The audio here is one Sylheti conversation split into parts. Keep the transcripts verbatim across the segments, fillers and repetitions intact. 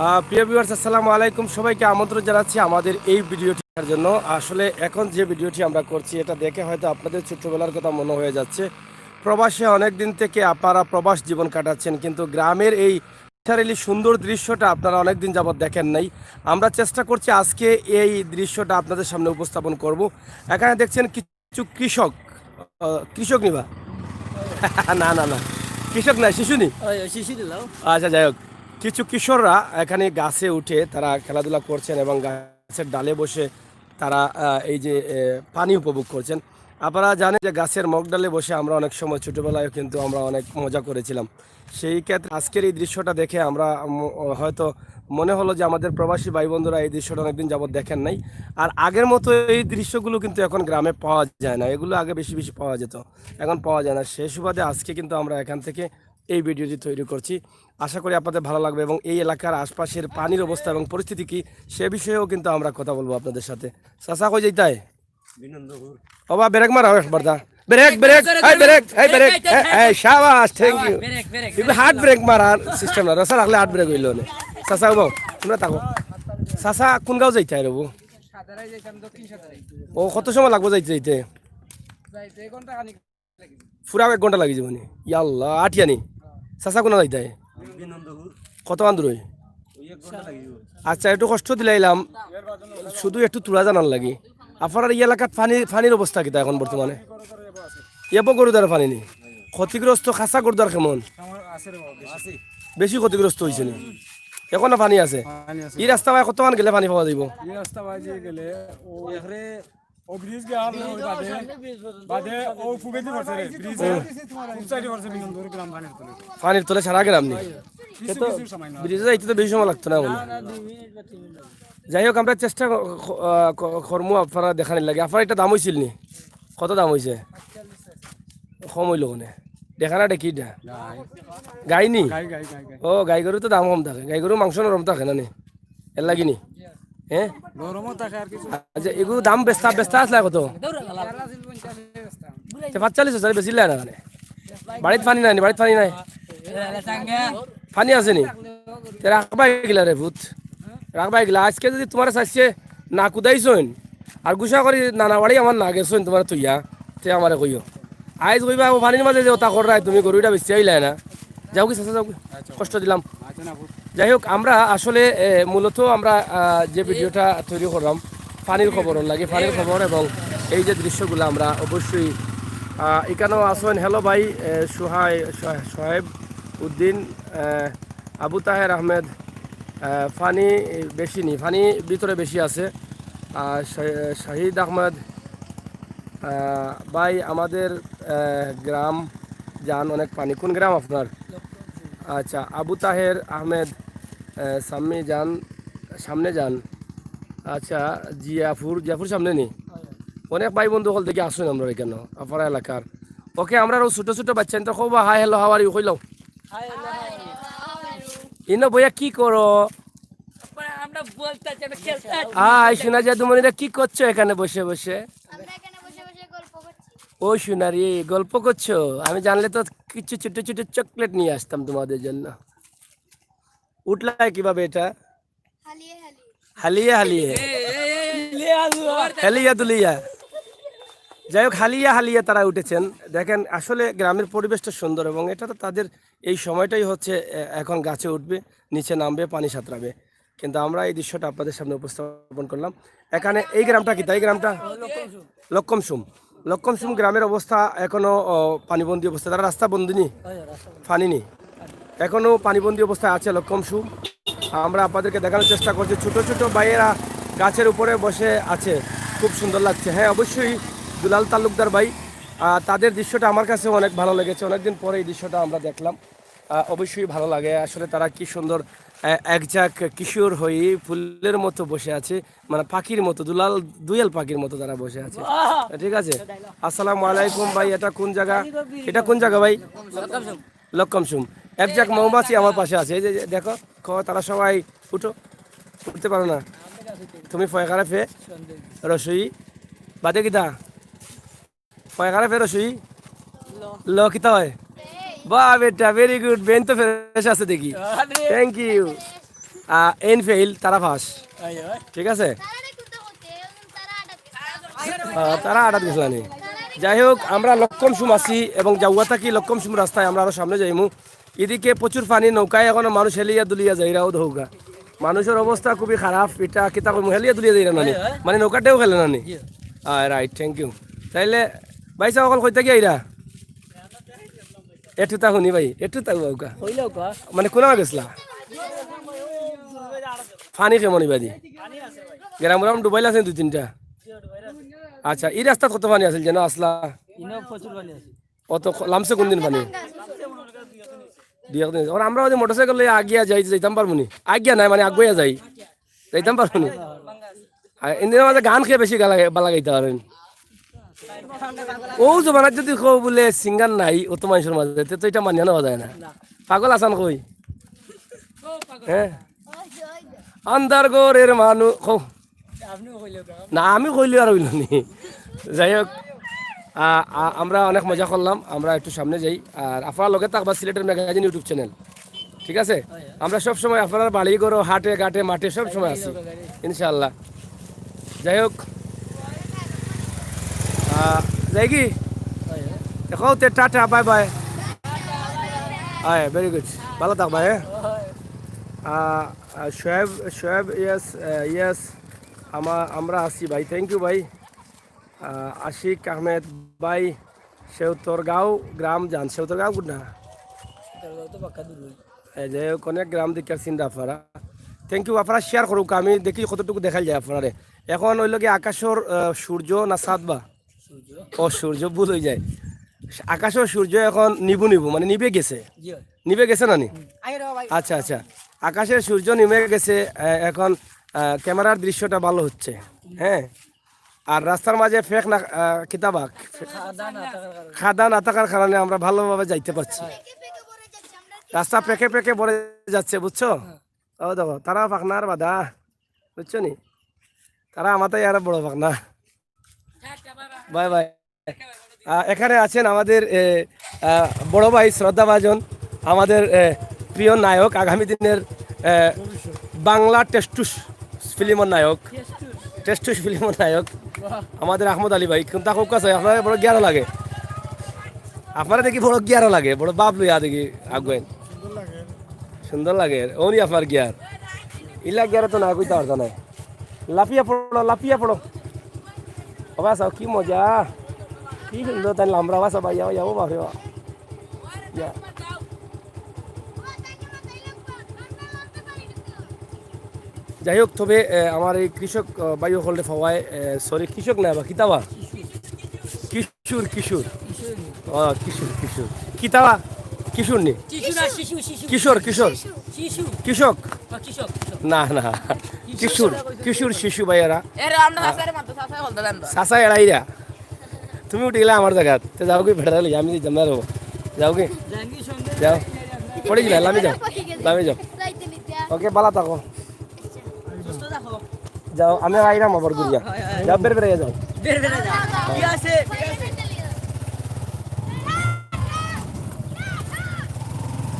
আহ, প্রিয় ভিউয়ার্স, আসসালামু আলাইকুম। সবাইকে আমন্ত্রণ জানাচ্ছি আমাদের এই ভিডিওটি দেখার জন্য। আসলে এখন যে ভিডিওটি আমরা করছি, এটা দেখে হয়তো আপনাদের ছোট্টবেলার কথা মনে হয়ে যাচ্ছে। প্রবাসে অনেক দিন থেকে আপনারা প্রবাস জীবন কাটাচ্ছেন, কিন্তু গ্রামের এই ন্যাচারালি সুন্দর দৃশ্যটা আপনারা অনেক দিন যাবত দেখেন নাই। আমরা চেষ্টা করছি আজকে এই দৃশ্যটা আপনাদের সামনে উপস্থাপন করব। এখানে দেখছেন কিছু কৃষক, আহ, কৃষক নিবা? না, না, না, কৃষক না, শিশু নি। ওই, ওই শিশু দিলাও। আচ্ছা, যাই হোক, কিছু কিশোররা এখানে গাছে উঠে তারা খেলাধুলা করছেন এবং গাছের ডালে বসে তারা, আহ, এই যে, আহ, পানি উপভোগ করছেন। আপনারা জানেন যে গাছের মগ ডালে বসে আমরা অনেক সময় ছোটবেলায় কিন্তু আমরা অনেক মজা করেছিলাম। সেই ক্ষেত্রে আজকের এই দৃশ্যটা দেখে আমরা ম-, হয়তো মনে হলো যে আমাদের প্রবাসী ভাই বন্ধুরা এই দৃশ্যটা অনেকদিন যাবত দেখেন নাই। আর আগের মতো এই দৃশ্যগুলো কিন্তু এখন গ্রামে পাওয়া যায় না, এগুলো আগে বেশি বেশি পাওয়া যেত, এখন পাওয়া যায় না। সেই সুবাদে আজকে কিন্তু আমরা এখান থেকে এই ভিডিওটি তৈরি করছি। আশা করি আপনাদের ভালো লাগবে এবং এই এলাকার আশপাশের পানির অবস্থা এবং পরিস্থিতি কি, সে বিষয়েও কিন্তু আমরা কথা বলবো আপনাদের সাথে। চাচা, কই যাইতায়? বিনন্দপুর। বাবা, ব্রেক মারাও একবার দা। ব্রেক, ব্রেক, ব্রেক, এই ব্রেক, ব্রেক, এই ব্রেক, ব্রেক, এই, এই, এই, শাবাশ, থ্যাংক ইউ। ব্রেক, ব্রেক, ইবে ব্রেক। হার্ড ব্রেক মারার সিস্টেম না, রাস্তা রাখলে হার্ড ব্রেক হইল না। চাচা, বাবু, তোমরা থাকো। চাচা, কোন গাঁও যাইতায় রে বাবু? সাদারাই যাইতাম, দক্ষিণ সাদারাই। ও, কত সময় লাগবো যাইতে যাইতে? যাইতে ঘন্টা খানিক। পুরা এক ঘন্টা লাগি যাবো নি? ইয়াল্লা, আটিয়া নি? চাচা, কোন যাইতায়? বিনন্দপুর। কত আন্দুর হই? ওই এক ঘন্টা লাগি যাবো। আচ্ছা, একটু কষ্ট দিলাইলাম, শুধু একটু তুলা জানার লাগি। আপনার এই এলাকাত পানি, পানির অবস্থা কিতা এখন বর্তমানে? এব গরুদার পানি নি? ক্ষতিগ্রস্ত খাসা গরুদার কেমন? আমার আছে রে বাবা, বেশি। বেশি ক্ষতিগ্রস্ত হইছে নি? এখনো পানি আছে? পানি আছে। এই রাস্তা বায় কতক্ষণ গেলে পানি পাওয়া যাইব? এই রাস্তা বায় যে গেলে ও একরে ও ব্রিজ গিয়া আর ওই বাদে, বাদে ও ফুগেদি পড়ছে রে, ব্রিজ হুম। খুব সাইডে পড়ছে, বিনন্দপুর গ্রাম পানির তলে। পানির তলে সারা গ্রাম নি? কিছু তো কিছু সময় না। ব্রিজে যাইতে তো বেশি সময় লাগতো না মনে হয়। না, না, দুই মিনিট বা তিন মিনিট। যাই হোক, আমরা চেষ্টা ক-, ক-, আহ, ক-, করমু আপনারা দেখানির লাগি। আপনার এটা দাম হইছিল নি? কত দাম হইছে? কম হইল মানে? দেখা না এটা কি এটা? গাই। গাই নি? গাই, গাই, গাই, গাই। ও, গাই গরু তো দাম কম থাকে, গাই গরু মাংস নরম থাকে না নি? এর লাগি নি? হ্যাঁ? নরমও থাকে আর কিছু। আচ্ছা, এগুলো দাম বেচতা, বেচতা আসলে কত? তে পাঁচচল্লিশ হাজার বেশি লাগে না মানে? বাড়িত পানি নাই নি? বাড়িত পানি নাই? পানি আছে নি? তে রাখবা এগুলা রে ভূত, রাখবা এগুলা। আজকে যদি তোমার চাইছে না কুদাইছইন, আর গুসা করি নানা বাড়ি আমার না গেছইন তোমার তুইয়া, তে আমারে কইও। আইজ কইবা, "ও পানির মাঝে যে ওটা কররায়, তুমি গরুটা বেশি আইলায় না।" যাও কি চাচা, যাও কি? আচ্ছা। কষ্ট দিলাম। আচ্ছা, না, ভূত। যাই হোক, আমরা আসলে, এ, মূলত আমরা, আহ, যে ভিডিওটা তৈরি করলাম, পানির খবর লাগে, পানির খবর এবং এই যে দৃশ্যগুলো আমরা অবশ্যই, আহ, এখানেও আছেন। হ্যালো ভাই, এ, সুহাই-, সোহে-, সোহেব উদ্দিন, এ, আবু তাহের আহমেদ, এ, পানি বেশি নি, পানি ভিতরে বেশি আছে। আর শা-, শাহিদ আহমেদ, আহ, ভাই, আমাদের, আহ, গ্রাম যান অনেক পানি। কোন গ্রাম আপনার? আচ্ছা, আবু তাহের আহমেদ, আহ, সামনে যান, সামনে যান। আচ্ছা, জিয়াপুর, জিয়াপুর সামনে নি? অনেক ভাই বন্ধু হল দেখি আসুন আমরা এখানে, আপনার এলাকার। ওকে, আমরা আরো ছোট ছোট বাচ্চা, তো কবা, "Hi, hello, how are you?" কইলাও। ইনো বইয়া কি করো? আমরা বলতে চাই, আমরা খেলতে চাই। আয়, সোনা জাদুমণিরা, কি করছো এখানে বসে বসে? আমরা এখানে বসে বসে গল্প করছি। ও সোনা রে, গল্প করছো? আমি জানলে তো কিছু ছোট ছোট চকলেট নিয়ে আসতাম তোমাদের জন্য। উঠলায় কিভাবে এটা? হালিয়ে হালিয়ে। হালিয়ে হালিয়ে। এ, এ, এ, এ, লে আলু। হালিয়া দুলিয়া। যাই হোক, হালিয়া হালিয়া তারা উঠেছেন। দেখেন, আসলে গ্রামের পরিবেশটা সুন্দর এবং এটা তো তাদের এই সময়টাই হচ্ছে, এ, এখন গাছে উঠবে, নিচে নামবে, পানি সাঁতরাবে। কিন্তু আমরা এই দৃশ্যটা আপনাদের সামনে উপস্থাপন করলাম। এখানে এই গ্রামটা কি? তাই গ্রামটা লক্কমসুম। লক্কমসুম গ্রামের অবস্থা এখনো, ও, পানিবন্দী অবস্থা, তারা রাস্তা বন্দি নি, পানি নেই, এখনো পানিবন্দী অবস্থায় আছে লক্কমসুম। আমরা আপনাদেরকে দেখানোর চেষ্টা করছি, ছোট ছোট ভাইয়েরা গাছের উপরে বসে আছে, খুব সুন্দর লাগছে। হ্যাঁ, অবশ্যই দুলাল তালুকদার ভাই, আহ, তাদের দৃশ্যটা আমার কাছে অনেক ভালো লেগেছে, অনেকদিন পরে এই দৃশ্যটা আমরা দেখলাম। আহ, অবশ্যই ভালো লাগে আসলে, তারা কি সুন্দর, আহ, এক ঝাঁক কিশোর হয়ে ফুলের মতো বসে আছে, মানে পাখির মতো, দুলাল দুয়েল পাখির মতো তারা বসে আছে। ঠিক আছে, আসসালামু আলাইকুম ভাই, এটা কোন জায়গা? এটা কোন জায়গা ভাই? লক্কমসুম। এক ঝাঁক মৌমাছি আমার পাশে আছে, এই যে, যে দেখো, খ-, তারা সবাই উঠো, উঠতে পারো না। তুমি ফয়কারা ফে রসই বাদে কিতা? ফয়কারা ফে রসই ল কিতা হয়? বাহ বেটা, ভেরি গুড। বেন তো ফ্রেশ আছে দেখি। Thank you. আহ, এইন ফেইল, তারা পাস। ঠিক আছে? আহ, তারা আটাত গেছিলা নি? যাই হোক, আমরা লক্ষণ সুম আছি এবং জাউয়া থাকি লক্ষণ সুম রাস্তায় আমরা আরো সামনে যাইমু। এদিকে প্রচুর পানি, নৌকায় এখনো মানুষ হেলিয়া দুলিয়া যাইরা, ও দৌগা। মানুষের অবস্থা খুবই খারাপ, এটা কিতা কইমু, হেলিয়া দুলিয়া যাইরা নানি? মানে নৌকাটাও খেলে নানি? আহ, রাইট, থ্যাংক ইউ। তাইলে ভাই সাহেব, অকল কইতা গিয়া আইরা? একটু তা শুনি ভাই, একটু তা উকা। কইলে উকা। মানে কোনা গেছলা? পানি কেমন ইবাদি? গ্রাম গ্রাম ডুবাইল আছে দুই তিনটা। আচ্ছা, এই রাস্তাত কত পানি আছিল যেন আসলা? ইনো প্রচুর পানি আছে। অত খ-, লামছে কোন দিন পানি? দুই এক দিন। ওর আমরা ওই মোটরসাইকেল লইয়া আগিয়া যাই, যাইতাম পারবো নি? আগিয়া নাই, মানে আগুয়া যাই। যাইতাম পারবো নি? আর ইন্দিরা মাঝে গান খেয়ে বেশি গালা, বালা গাইতে পারেন। ও জমানাত যদি কও বলে সিঙ্গার নাই, ও তো মানুষের মাঝে, তে তো এটা মানিয়া নেওয়া যায় না। পাগল আসান কই? হ্যাঁ? আন্দার ঘরের মানুষ, কও। না, আমি কইলে আর হইল নি। যাই হোক, আ, আ, আমরা অনেক মজা করলাম। আমরা একটু সামনে যাই। আর আপনারা লগে থাকবা সিলেটের ম্যাগাজিন YouTube চ্যানেল, ঠিক আছে? আমরা সব সময় আপনার বাড়ি ঘরো, হাটে ঘাটে মাঠে সব সময় আছি, ইনশাআল্লাহ। যাই হোক, আ, যাই কি? দেখো তে, টাটা, বাই বাই। হ্যাঁ, ভেরি গুড। ভালো থাকবা, হ্যাঁ? আ, আ, শোয়েব, শোয়েব, ইয়েস, আ, ইয়েস। আমা-, আমরা আছি ভাই, থ্যাংক ইউ ভাই। আ, আশিক আহমেদ ভাই, সেউতরগাঁও গ্রাম যান, সেউতরগাঁও কোনটা? সেউতরগাঁও তো বাক্কা দূর অই। এই যে অনেক গ্রাম দেখিয়ার চিন্তা আপনারা। থ্যাংক ইউ, আপনারা শেয়ার করুক, আমি দেখি কতটুকু দেখাইল যায় আপনারে। এখন অইল কি আকাশর, আ, সূর্য না চাঁদ বা? সূর্য। ও, সূর্য, ভুল অই যায়। আকাশর সূর্য এখন নিবু নিবু, মানে নিবে গেছে। জি অয়। নিবে গেছে না নি? আচ্ছা, আচ্ছা। আকাশের সূর্য নিবে গেছে, আহ, এখন, আহ, ক্যামেরার দৃশ্যটা ভালো হচ্ছে। হ্যাঁ, আর রাস্তার মাঝে ফেক না, আহ, কিতাবাক খাদা না থাকার কারণে। খাদা না থাকার কারণে আমরা ভালোভাবে যাইতে পারছি। রাস্তা পেকে পেকে ভরে যাচ্ছে, বুঝছো? ও দেখো, তারা পাকনার বাধা, বুঝছো নি? তারা আমারটাই আরো বড় পাকনা। Bye bye. আহ, এখানে আছেন আমাদের, এ, আহ, বড় ভাই, শ্রদ্ধাভাজন, আমাদের, এ, প্রিয় নায়ক, আগামী দিনের, এ, বাংলা টেস্টুস ফিল্মর নায়ক, টেস্টুস ফিল্মর নায়ক, আমাদের আহমদ আলী ভাই। কিন্তু তাকে কাছে আপনারা বড় গিয়ারও লাগে, আপনারা দেখি বড় গিয়ারও লাগে, বড় বাপ লইয়া দেখি আগুয়েন। সুন্দর লাগে, ওনি আপনার গিয়ার। ইলা গিয়ারে তো না কইতে পারতো না। লাফিয়া পড়ো, লাফিয়া পড়ো। ও বাবা, কি মজা। কি সুন্দর তাই লামরা বাসা ভাই, যাও, যাও, বাপরে বাপ। যা। যাই হোক, তবে, এ, আমার এই কৃষক, আ, ভাই হকলরে পাওয়ায়, এ, সরি, কৃষক না, বা কিতাবা? কিশোর, কিশোর। ও, কিশোর, কিশোর। কিতাবা? কিশোর নি? শিশু না, শিশু, শিশু। কিশোর, কিশোর। শিশু। শিশু। কৃষক? ও, কৃষক, কৃষক। না, না। কিশোর। কিশোর, কিশোর শিশু ভাইয়ারা। এরে, আমরা চাচারে মারতো, চাচায় বলতে দেন না। চাচা এড়াইরা। তুমি উঠি গেলা আমার জাগাত। তে যাও কি বেড়া লই, আমি যাইতাম না রে। যাও কি? যাও। পড়ি গেলা, লামি যাও। লামি যাও। ওকে, বালা থাকো। সুস্থ থাকো। যাও, আমি আইরাম আবার ঘুরিয়া। হয়, হয়। যাও, বের বের যাও। বের বের যাও। কি আছে?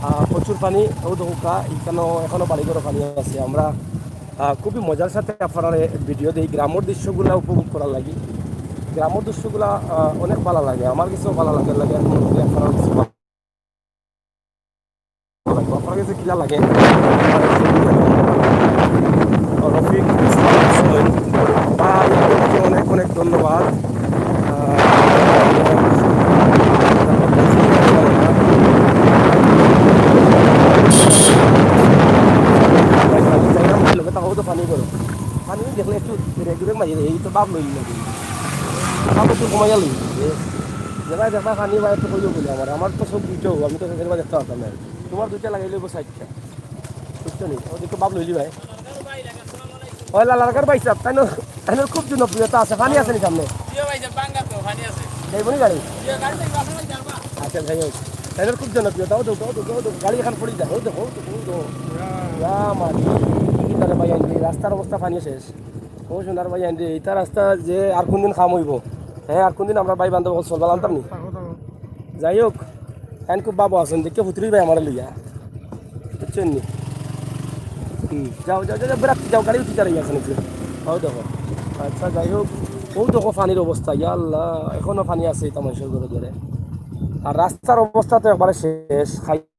আহ, প্রচুর পানি, ও দেখো কা, এখানেও এখনো বাড়ি ঘরো পানি আছে। আমরা, আহ, খুবই মজার সাথে আপনারারে ভিডিও দেই, গ্রামর দৃশ্যগুলা উপভোগ করার লাগি। গ্রামর দৃশ্যগুলা, আহ, অনেক ভালা লাগে, আমার কাছেও ভালা লাগে, লাগে এখন যদি আপনারা কিছু ভালা লাগে। আপনার কাছে কিলা লাগে? রফিক ইসলাম হোসেন, ভাই, আপনাকে অনেক অনেক ধন্যবাদ। আহ, ভাই, ভাই, যাইলাম, লোকে তাকাও তো পানি করো। পানি দেখলে একটু রেগুলের মাঝে এই তো বাপ লইল না। বাপ একটু কমাইয়া লইল। যেটা দেখবা পানি বাইরে তো কইও বলে আমার, আমার তো সব দুইটা, আমি তো সেটা দেখতে পারতাম না। তোমার দুইটা লাগাইলে গো সাইডটা, বুঝছো নি? ও দেখো বাপ লইলি ভাই। ওই লালারকার ভাই সাহেব, তাই না? তাই না, খুব জনপ্রিয়তা আছে, পানি আছে নি সামনে? জিও ভাই, যে বাঙ্গা তো পানি আছে। যাইব নি গাড়ি? জিও গাড়ি তো বাসা যাবা। আচ্ছা, যাই হোক। তাই না, খুব জনপ্রিয়তা। ও দেখো, ও দেখো, ও দেখো, গাড়ি এখন পড়ি যায়। ও দেখো, ও দেখো, ও দেখো। ইয়া মাটি। কি তারে ভাই, এই রাস্তার অবস্থা পানি শেষ। ও সোনার ভাই, আইন রে, এটা রাস্তা যে আর কোন দিন কাম হইব? হ্যাঁ, আর কোন দিন আমরা ভাই বান্ধব চলবা আনতাম নি? যাই হোক, এখন খুব বাবু আছেন, দেখে হুতুরি ভাই আমার লইয়া, বুঝছেন নি? হুম, যাও, যাও, যাও, যাও, বেরাত যাও, গাড়ি উঠি যারা এখন একটু। অউ দেখো। আচ্ছা, যাই হোক, অউ দেখো পানির অবস্থা, ইয়া আল্লাহ, এখনো পানি আছে ইতা মানষর ঘরো দুয়ারো। আর রাস্তার অবস্থা তো একবারে শেষ, খাইয়া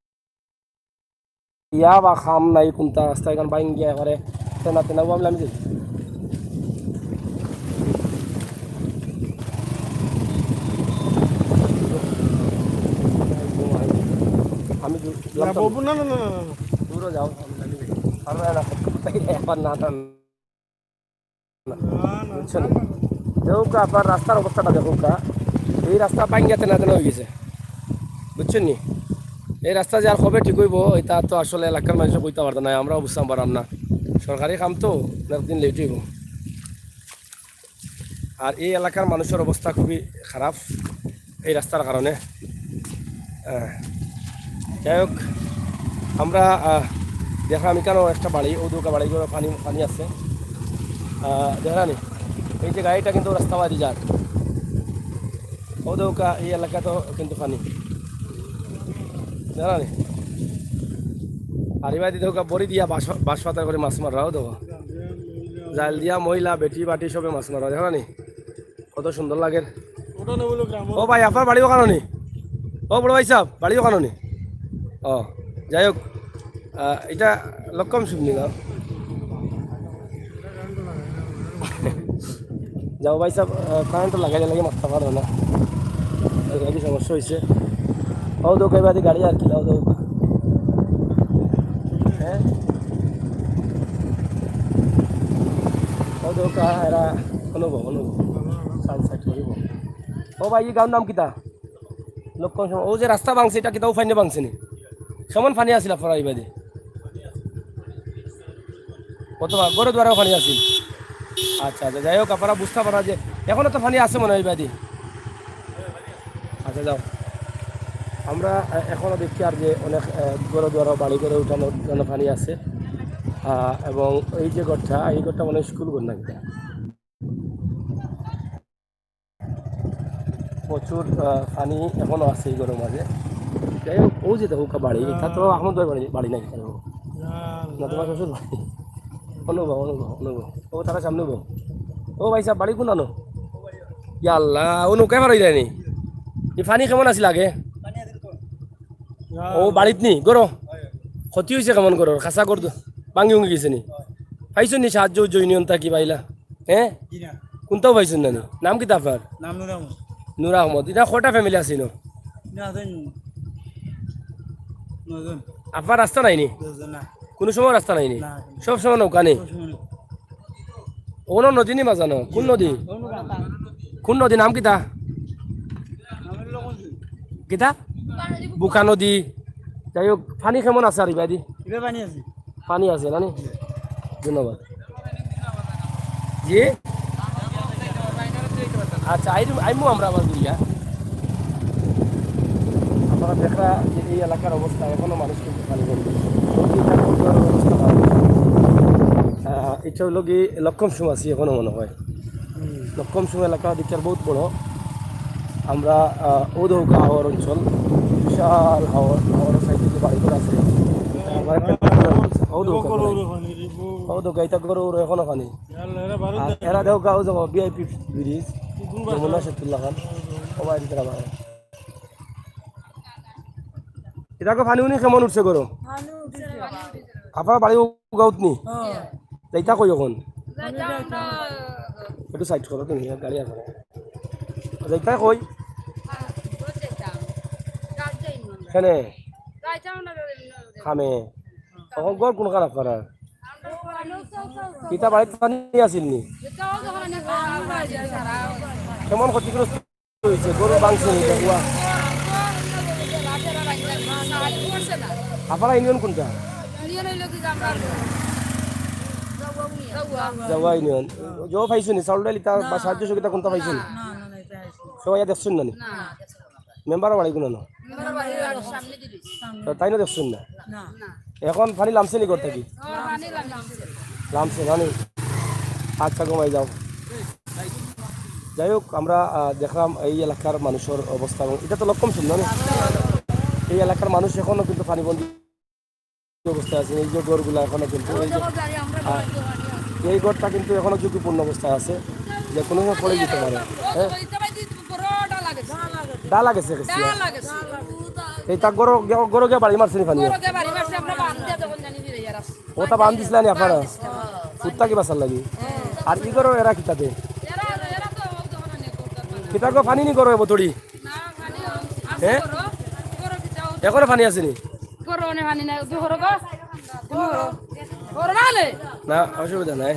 বা খাম নাই, কুনটা রাস্তা এখান ভাঙ্গিয়া একবারে তেনা তেনা, অউ আমি লামি যাই। আমি দূর, না, বাবু, না, না, না, না, না। দূরে যাও, আমি লামি যাই। আর না, না, একবার না, না, না। না, না, বুঝছো না? না, না। দেখউক্কা, আপনার রাস্তার অবস্থাটা দেখউক্কা। এই রাস্তা ভাঙ্গিয়া তেনা তেনা অই গেছে। বুঝছইন নি? এই রাস্তা যে আর কবে ঠিক অইবো, ইটা তো আসলে এলাকার মানষে কইতা পারতা নায়, আমরাও বুঝতাম পাররাম না। সরকারি কাম তো, একদিন লেট অইবো। আর এই এলাকার মানষর অবস্থা খুবই খারাপ এই রাস্তার কারণে। আহ, যাই হোক, আমরা, আহ, দেখলাম ইখানো একটা বাড়ি, অউ দেখউক্কা বাড়িঘরো পানি, পানি আছে। আহ, দেখরা নি, এই যে গাড়িটা কিন্তু রাস্তা বাদি যার, অউ দেখউক্কা এই এলাকাত কিন্তু পানি, দেখরা নি। আর ইবাদি দেখউক্কা বড়ি দিয়া বাঁশ, বাঁশ পাতা করি মাছ মাররা, অউ দেখো। জাল দিয়া মহিলা, বেটি, বাটি সবে মাছ মাররা, দেখরা নি? কত সুন্দর লাগের। ওটা না বলো গ্রাম। ও ভাই, আপনার বাড়ি ওখানো নি? ও বড় ভাই সাহেব, বাড়ি ওখানো নি? ও, যাই হোক, আহ, ইটা লক্ষম শুভনি না? যাও ভাই সাহেব, আহ, কারেন্ট লাগাইলে লাগে মারতা পারো না। এর লাগি সমস্যা অইছে। অউ দেখউক্কা ইবাদি গাড়ি আর কি, অউ দেখউক্কা। হ্যাঁ? অউ দেখউক্কা, এরা অনুভব, অনুভব। সাইড, সাইড করিব। ও ভাই, ই গাঁওর নাম কিতা? লক্ষণ সম-, অউ যে রাস্তা ভাঙছে, ইটা কিতা অউ পানিয়ে ভাঙছে নি? কেমন পানি আছিল আপনারা ইবাদি? কত বা-, ঘরো দুয়ারো পানি আছিল? আচ্ছা, আচ্ছা, যাই হোক, আপনারা বুঝতা পাররা যে এখনো তো পানি আছে মনে অয় ইবাদি। আচ্ছা, যাও। আমরা, আহ, এখনো দেখি আর যে অনেক, আহ, ঘরো দুয়ারো বাড়ি ঘরো উঠানো, উঠানো পানি আছে। আহ, এবং এই যে ঘরটা, এই ঘরটা মনে অয় স্কুল ঘর না কিতা? প্রচুর, আহ, পানি এখনো আছে এই ঘরর মাঝে। যাই হোক, অউ যে দেখউক্কা বাড়ি, ইটা তো আহমদ ভাইর বাড়ি, বাড়ি নাকি? না, তোমার শ্বশুর বাড়ি। অনুভব, অনুভব, অনুভব। ও, তারা সামনে বউ। ও ভাই সাহেব, বাড়ি কুনানো? ইয়া আল্লাহ, অউ নৌকায় পার অই যায়নি। ই পানি কেমন আছিল আগে? অউ বাড়িত নি, ঘরো? ক্ষতি অইছে কেমন ঘরর? খাসা ঘর তো ভাঙ্গি উঙ্গি গেছে নি? পাইছো নি সাহায্য উজ্জ ইউনিয়ন থাকি পাইলা? হ্যাঁ? জি না। কুনটাও পাইছইন না নি? নাম কিতা আপনার? নাম নূর আহমদ। নূর আহমদ। ইটা কয়টা family আছইন? না, আছইন নয়জন। আপনার রাস্তা নাই নি? দশজন না। কুনু সময় রাস্তা নাই নি? না, কুনু। সব সময় নৌকা নি? সব সময় নৌকা। অনো নদী নি মাঝানো? কুন নদী? কুন নদী? নাম কিতা? কিতা? বুকা নদী। যাই হোক, পানি কেমন আছে আর ইবাদি? ইবাদি পানি আছে। পানি আছে না নি? ধন্যবাদ। জি? আচ্ছা, আইমু, আইমু আমরা আবার ঘুরিয়া। আপনারা দেখরা যে এই এলাকার অবস্থা, এখনো মানুষ কিন্তু পানি বন্দি। অবস্থা ভালো। আহ, ইটা অইলো কি লক্ষম সুমাসি এখনো মনে হয়। লক্ষম সুমা এলাকা দিকটার বহুত বড়। আমরা, আহ, অউ দেখউক্কা হাওর অঞ্চল, বিশাল হাওর, হাওর সাইডে যে বাড়িঘর আছে। অউ দেখউক্কা, অউ দেখউক্কা, ইটা ঘরো এখনো পানি। আর এরা দেখউক্কা, অউ দেখো, V I P bridge, Jamuna সেতুর লাখান। ও ভাই, এদিকে আবার। ইটা কো পানি উনি কেমন উঠছে ঘরো? পানি উঠছে। আপনার বাড়ি গাঁওত নি? হ্যাঁ। যাইতা কই অখন? যাইতাম না। একটু সাইড করো তুমি, গাড়ি আছে। যাইতা কই? হ্যাঁ, যাইতাম। যাইতাম না। কেনে? যাইতাম না, যাইতাম না। খামে। অখন ঘর কুনখান আপনার? আমরা ঘর ইটা বাড়িত পানি আছিল নি? ইটা অউ যখন আমি ঘর সারা। কেমন ক্ষতিগ্রস্ত অইছে? ঘর ভাঙছে নি? দেখুয়া। আপনার ইউনিয়ন কুনটা? ইউনিয়ন অইলো কি জামরা? জাউয়া ইউনিয়ন। জব পাইছো নি? চাউল ডাইল ইতা বা সাহায্য সহযোগিতা কুনটা পাইছো নি? না, না, না, ইটা পাইছি না। সবাই দেখছইন না নি? না। মেম্বারর বাড়ি কুনানো? মেম্বারর বাড়ির সামনে দিলি। তো তাইনও দেখছইন না? না। অখন পানি লামছে নি ঘর থাকি? ও, পানি লামছে। লামছে না নি? আচ্ছা, ঘুমাই যাও। যাই হোক, আমরা, আহ, দেখলাম এই এলাকার মানুষর অবস্থা, এবং ইটা তো লক্ষম সুমা না নি? এই এলাকার মানুষ এখনো কিন্তু পানি বন্দি। অবস্থায় আছে। এই যে ঘরগুলা এখনো কিন্তু, এই যে, এই ঘরটা কিন্তু এখনো ঝুঁকিপূর্ণ অবস্থায় আছে, যে কোনো সময় পড়ে যেতে পারে। হ্যাঁ, ডালা গেছে, গেছে। এই তার ঘরো, ঘরো গিয়া বাড়ি মারছে নি পানি? ওটা বান্ধ দিছিলা নি আপনারা? কুত্তা কি বাঁচার লাগি? আর ই ঘরো এরা কিতাতে? কিতা গো, পানি নি ঘরো এবো তড়ি? হ্যাঁ? এখনো পানি আছে নি? ঘরো অনে পানি নাই, ঘরো গো। ঘরো না লে। না, অসুবিধা নাই।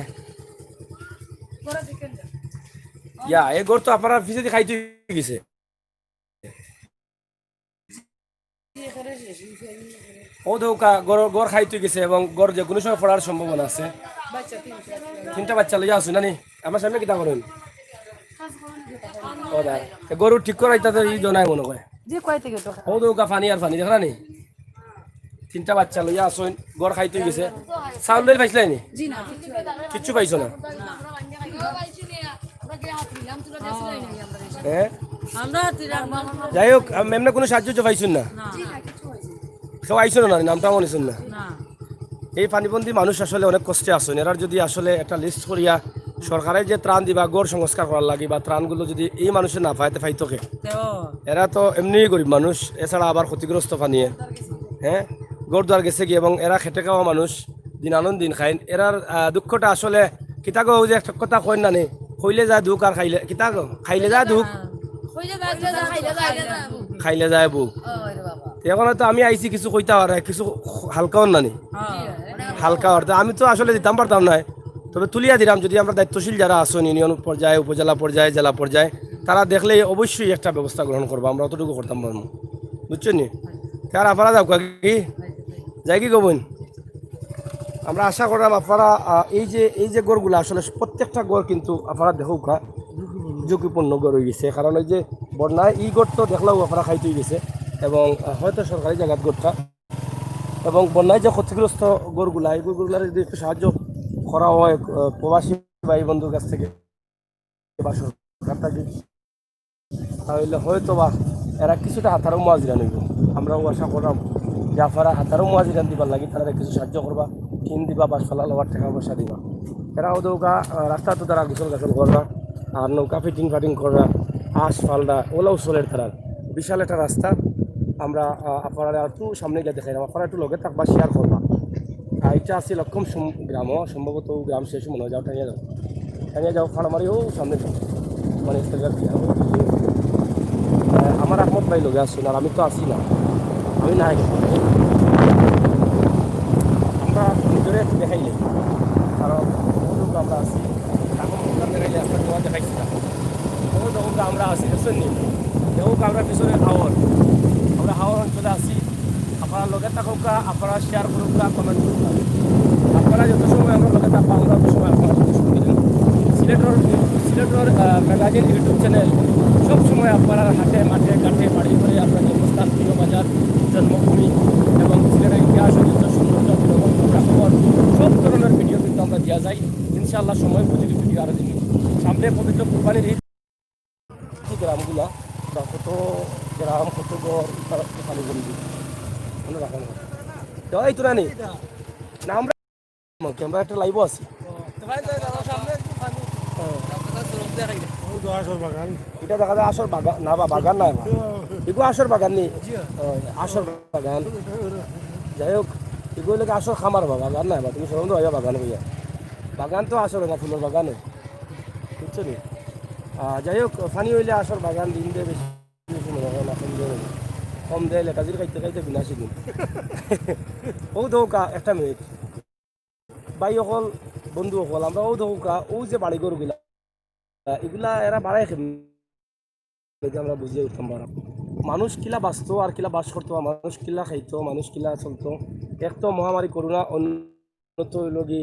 ইয়া, এই ঘর তো আপনারা পিছেদি খাইতে গেছে। ও দৌকা, ঘর, ঘর খাইতে গেছে এবং ঘর যে কোনো সময় পড়ার সম্ভাবনা আছে। তিনটা বাচ্চা লইয়া আছো নানি? আমার সামনে কিতা করেন? ও দা, এ গরু ঠিক করাইতা তো ই জনায় মনে হয়। জি, কয় থেকে তো। ও দৌকা, পানি আর পানি, দেখরা নি? তিনটা বাচ্চা লইয়া আছইন, ঘর খাইতে গেছে। চাউল ডাইল পাইছিলাই নি? জি না, কিচ্ছু পাইছো না? হ্যাঁ? যাই হোক, আম-, এমনি কোনো সাহায্য তো পাইছইন না? কেউ আইছো না, নামটা মনে শুন না। এই পানিবন্দী মানুষ আসলে অনেক কষ্টে আছইন। এরার যদি আসলে একটা লিস্ট করিয়া সরকারে যে ত্রাণ দিবা, ঘর সংস্কার করার লাগি বা ত্রাণগুলো যদি এই মানুষে না পাইতে পাইতো কে? এরা তো এমনিই গরিব মানুষ, এছাড়া আবার ক্ষতিগ্রস্ত পানিয়ে। হ্যাঁ, ঘর দুয়ার গেছে কি, এবং এরা খেটে খাওয়া মানুষ, দিন আনন দিন খাইন। এরার, আহ, দুঃখটা আসলে কিতা গো, ওই যে একটা কথা কইন না নি, কইলে যায় দুঃখ আর খাইলে, কিতা গো, খাইলে যায় দুঃখ, খাইলে যায় বুক। তো এখন হয়তো আমি আইছি কিছু কইতা পারে, কিছু হালকা অন না নি? হালকা অর্থে আমি তো আসলে দিতাম পারতাম না, তবে তুলিয়া দিলাম। যদি আমরা দায়িত্বশীল যারা আছইন, ইউনিয়ন পর্যায়ে, উপজেলা পর্যায়ে, জেলা পর্যায়ে, তারা দেখলে অবশ্যই একটা ব্যবস্থা গ্রহণ করবো, আমরা অতটুকু করতাম পারবো, বুঝছো নি? আর আপনারা যাও কি, যাই কি গো বইন? আমরা আশা করলাম আপনারা, আহ, এই যে, এই যে ঘরগুলা আসলে প্রত্যেকটা ঘর কিন্তু আপনারা দেখউক্কা ঝুঁকিপূর্ণ ঘর হয়ে গেছে, কারণ ওই যে বন্যায় ই ঘর তো দেখলাও আপনারা খাইতে হয়ে গেছে, এবং, আহ, হয়তো সরকারি জায়গাত ঘরটা, এবং বন্যায় যে ক্ষতিগ্রস্ত ঘরগুলা, এই ঘরগুলার যদি একটু সাহায্য করা হয়, আহ, প্রবাসী ভাই বন্ধুর কাছ থেকে বা সরকার থেকে, তাহলে হয়তো বা এরা কিছুটা হাতারও মুয়াজিরা নিব। আমরাও আশা করলাম যে আপনারা হাতারও মুয়াজিরা দিবার লাগি তারা কিছু সাহায্য করবা, টিন দিবা বা সোলার লওয়ার টাকা পয়সা দিবা। এরা ওদের গা-, আহ, রাস্তা তো তারা গোসল গাসল করবা, আর নৌকা ফিটিং ফাটিং করবা, আশ ফালদা ওলাও চলের তারা। বিশাল একটা রাস্তা। আমরা, আহ, আপনারা একটু সামনে গিয়ে দেখাইলাম, আপনারা একটু লগে থাকবা, শেয়ার করবা। আর এটা আছে লক্ষম সম-, গ্রাম, সম্ভবত গ্রাম শেষ মনে হয়, যাও টানিয়া যাও। টানিয়া যাও, ফাড়া মারি, ও সামনে যাও। মানে, ইস্তেকার দিয়া, ও, আহ, আমার আহমদ ভাই লগে আছইন, আর আমি তো আছি না, আমি নাই। আমরা নিজরে একটু দেখাইলে, কারণ ও লোক আমরা আছি, এখন আমরা দেখাইলে আপনার তোমার দেখাইছি না। ও লোক আমরা আছি, দেখছেন নি? দেখুক আমরা পিছনে হাওর, আমরা হাওর অঞ্চলে আছি। আপনারা লগে থাকুক্কা, আপনারা শেয়ার করুক্কা, কমেন্ট করুক্কা। আপনারা যত সময় আমরা লগে থাকবা, আমরা তত সময় আপনারা লগে সঙ্গে থাকবো। সিলেটর, সিলেটর, আহ, ম্যাগাজিন YouTube চ্যানেল সব সময় আপনারা হাটে, মাঠে, ঘাটে, বাড়ি ঘরে, আপনার জন্মস্থান, প্রিয় বাজার, জন্মভূমি এবং সিলেটের ইতিহাস, ঐতিহ্য, সৌন্দর্য, বিনোদন, খবরাখবর, সব ধরনের ভিডিও কিন্তু আমরা দিয়া যাই। ইনশাআল্লাহ সময় বুঝে কিছু ভিডিও আরো দিন। সামনে পবিত্র কুরবানির ঈদ। কি গ্রামগুলা বা কত গ্রাম, কত ঘর, তারা একটু খালি বলি দিই। মনে রাখা না। তো এই তো রানি, না আমরা, ক্যামেরা একটা লাইভও আছে। হ্যাঁ। ওই তো আশর বাগান। এটা দেখা যায় আশর বাগান, না বা বাগান না বা। এগু আশর বাগান নি? হ্যাঁ, আশর বাগান। যাই হোক, এগু লাগে আশর খামার বা বাগান না বা, তুমি সরম তো ভাইয়া বাগান হইয়া। বাগান তো আশর না, ফুলের বাগান হয়। বুঝছো নি? আহ, যাই হোক, পানি হইলে আশর বাগান দিন দেয় বেশি। বেশি মনে হয় না, কম দেয় না, কম দেয়, লেটাজির খাইতে খাইতে বিনাশী দিন। ও দেখউক্কা, একটা মিনিট। ভাই অকল, বন্ধু অকল, আমরা ও দেখউক্কা, ও যে বাড়িঘরগুলা, এগুলা এরা বাড়ায় কেমনে? এটা আমরা বুঝিয়া উঠতাম পারলাম। মানুষ কিলা বাঁচতো আর কিলা বাস করতো, মানুষ কিলা খাইতো, মানুষ কিলা চলতো। এক তো মহামারী করোনা, অন্য তো হইল কি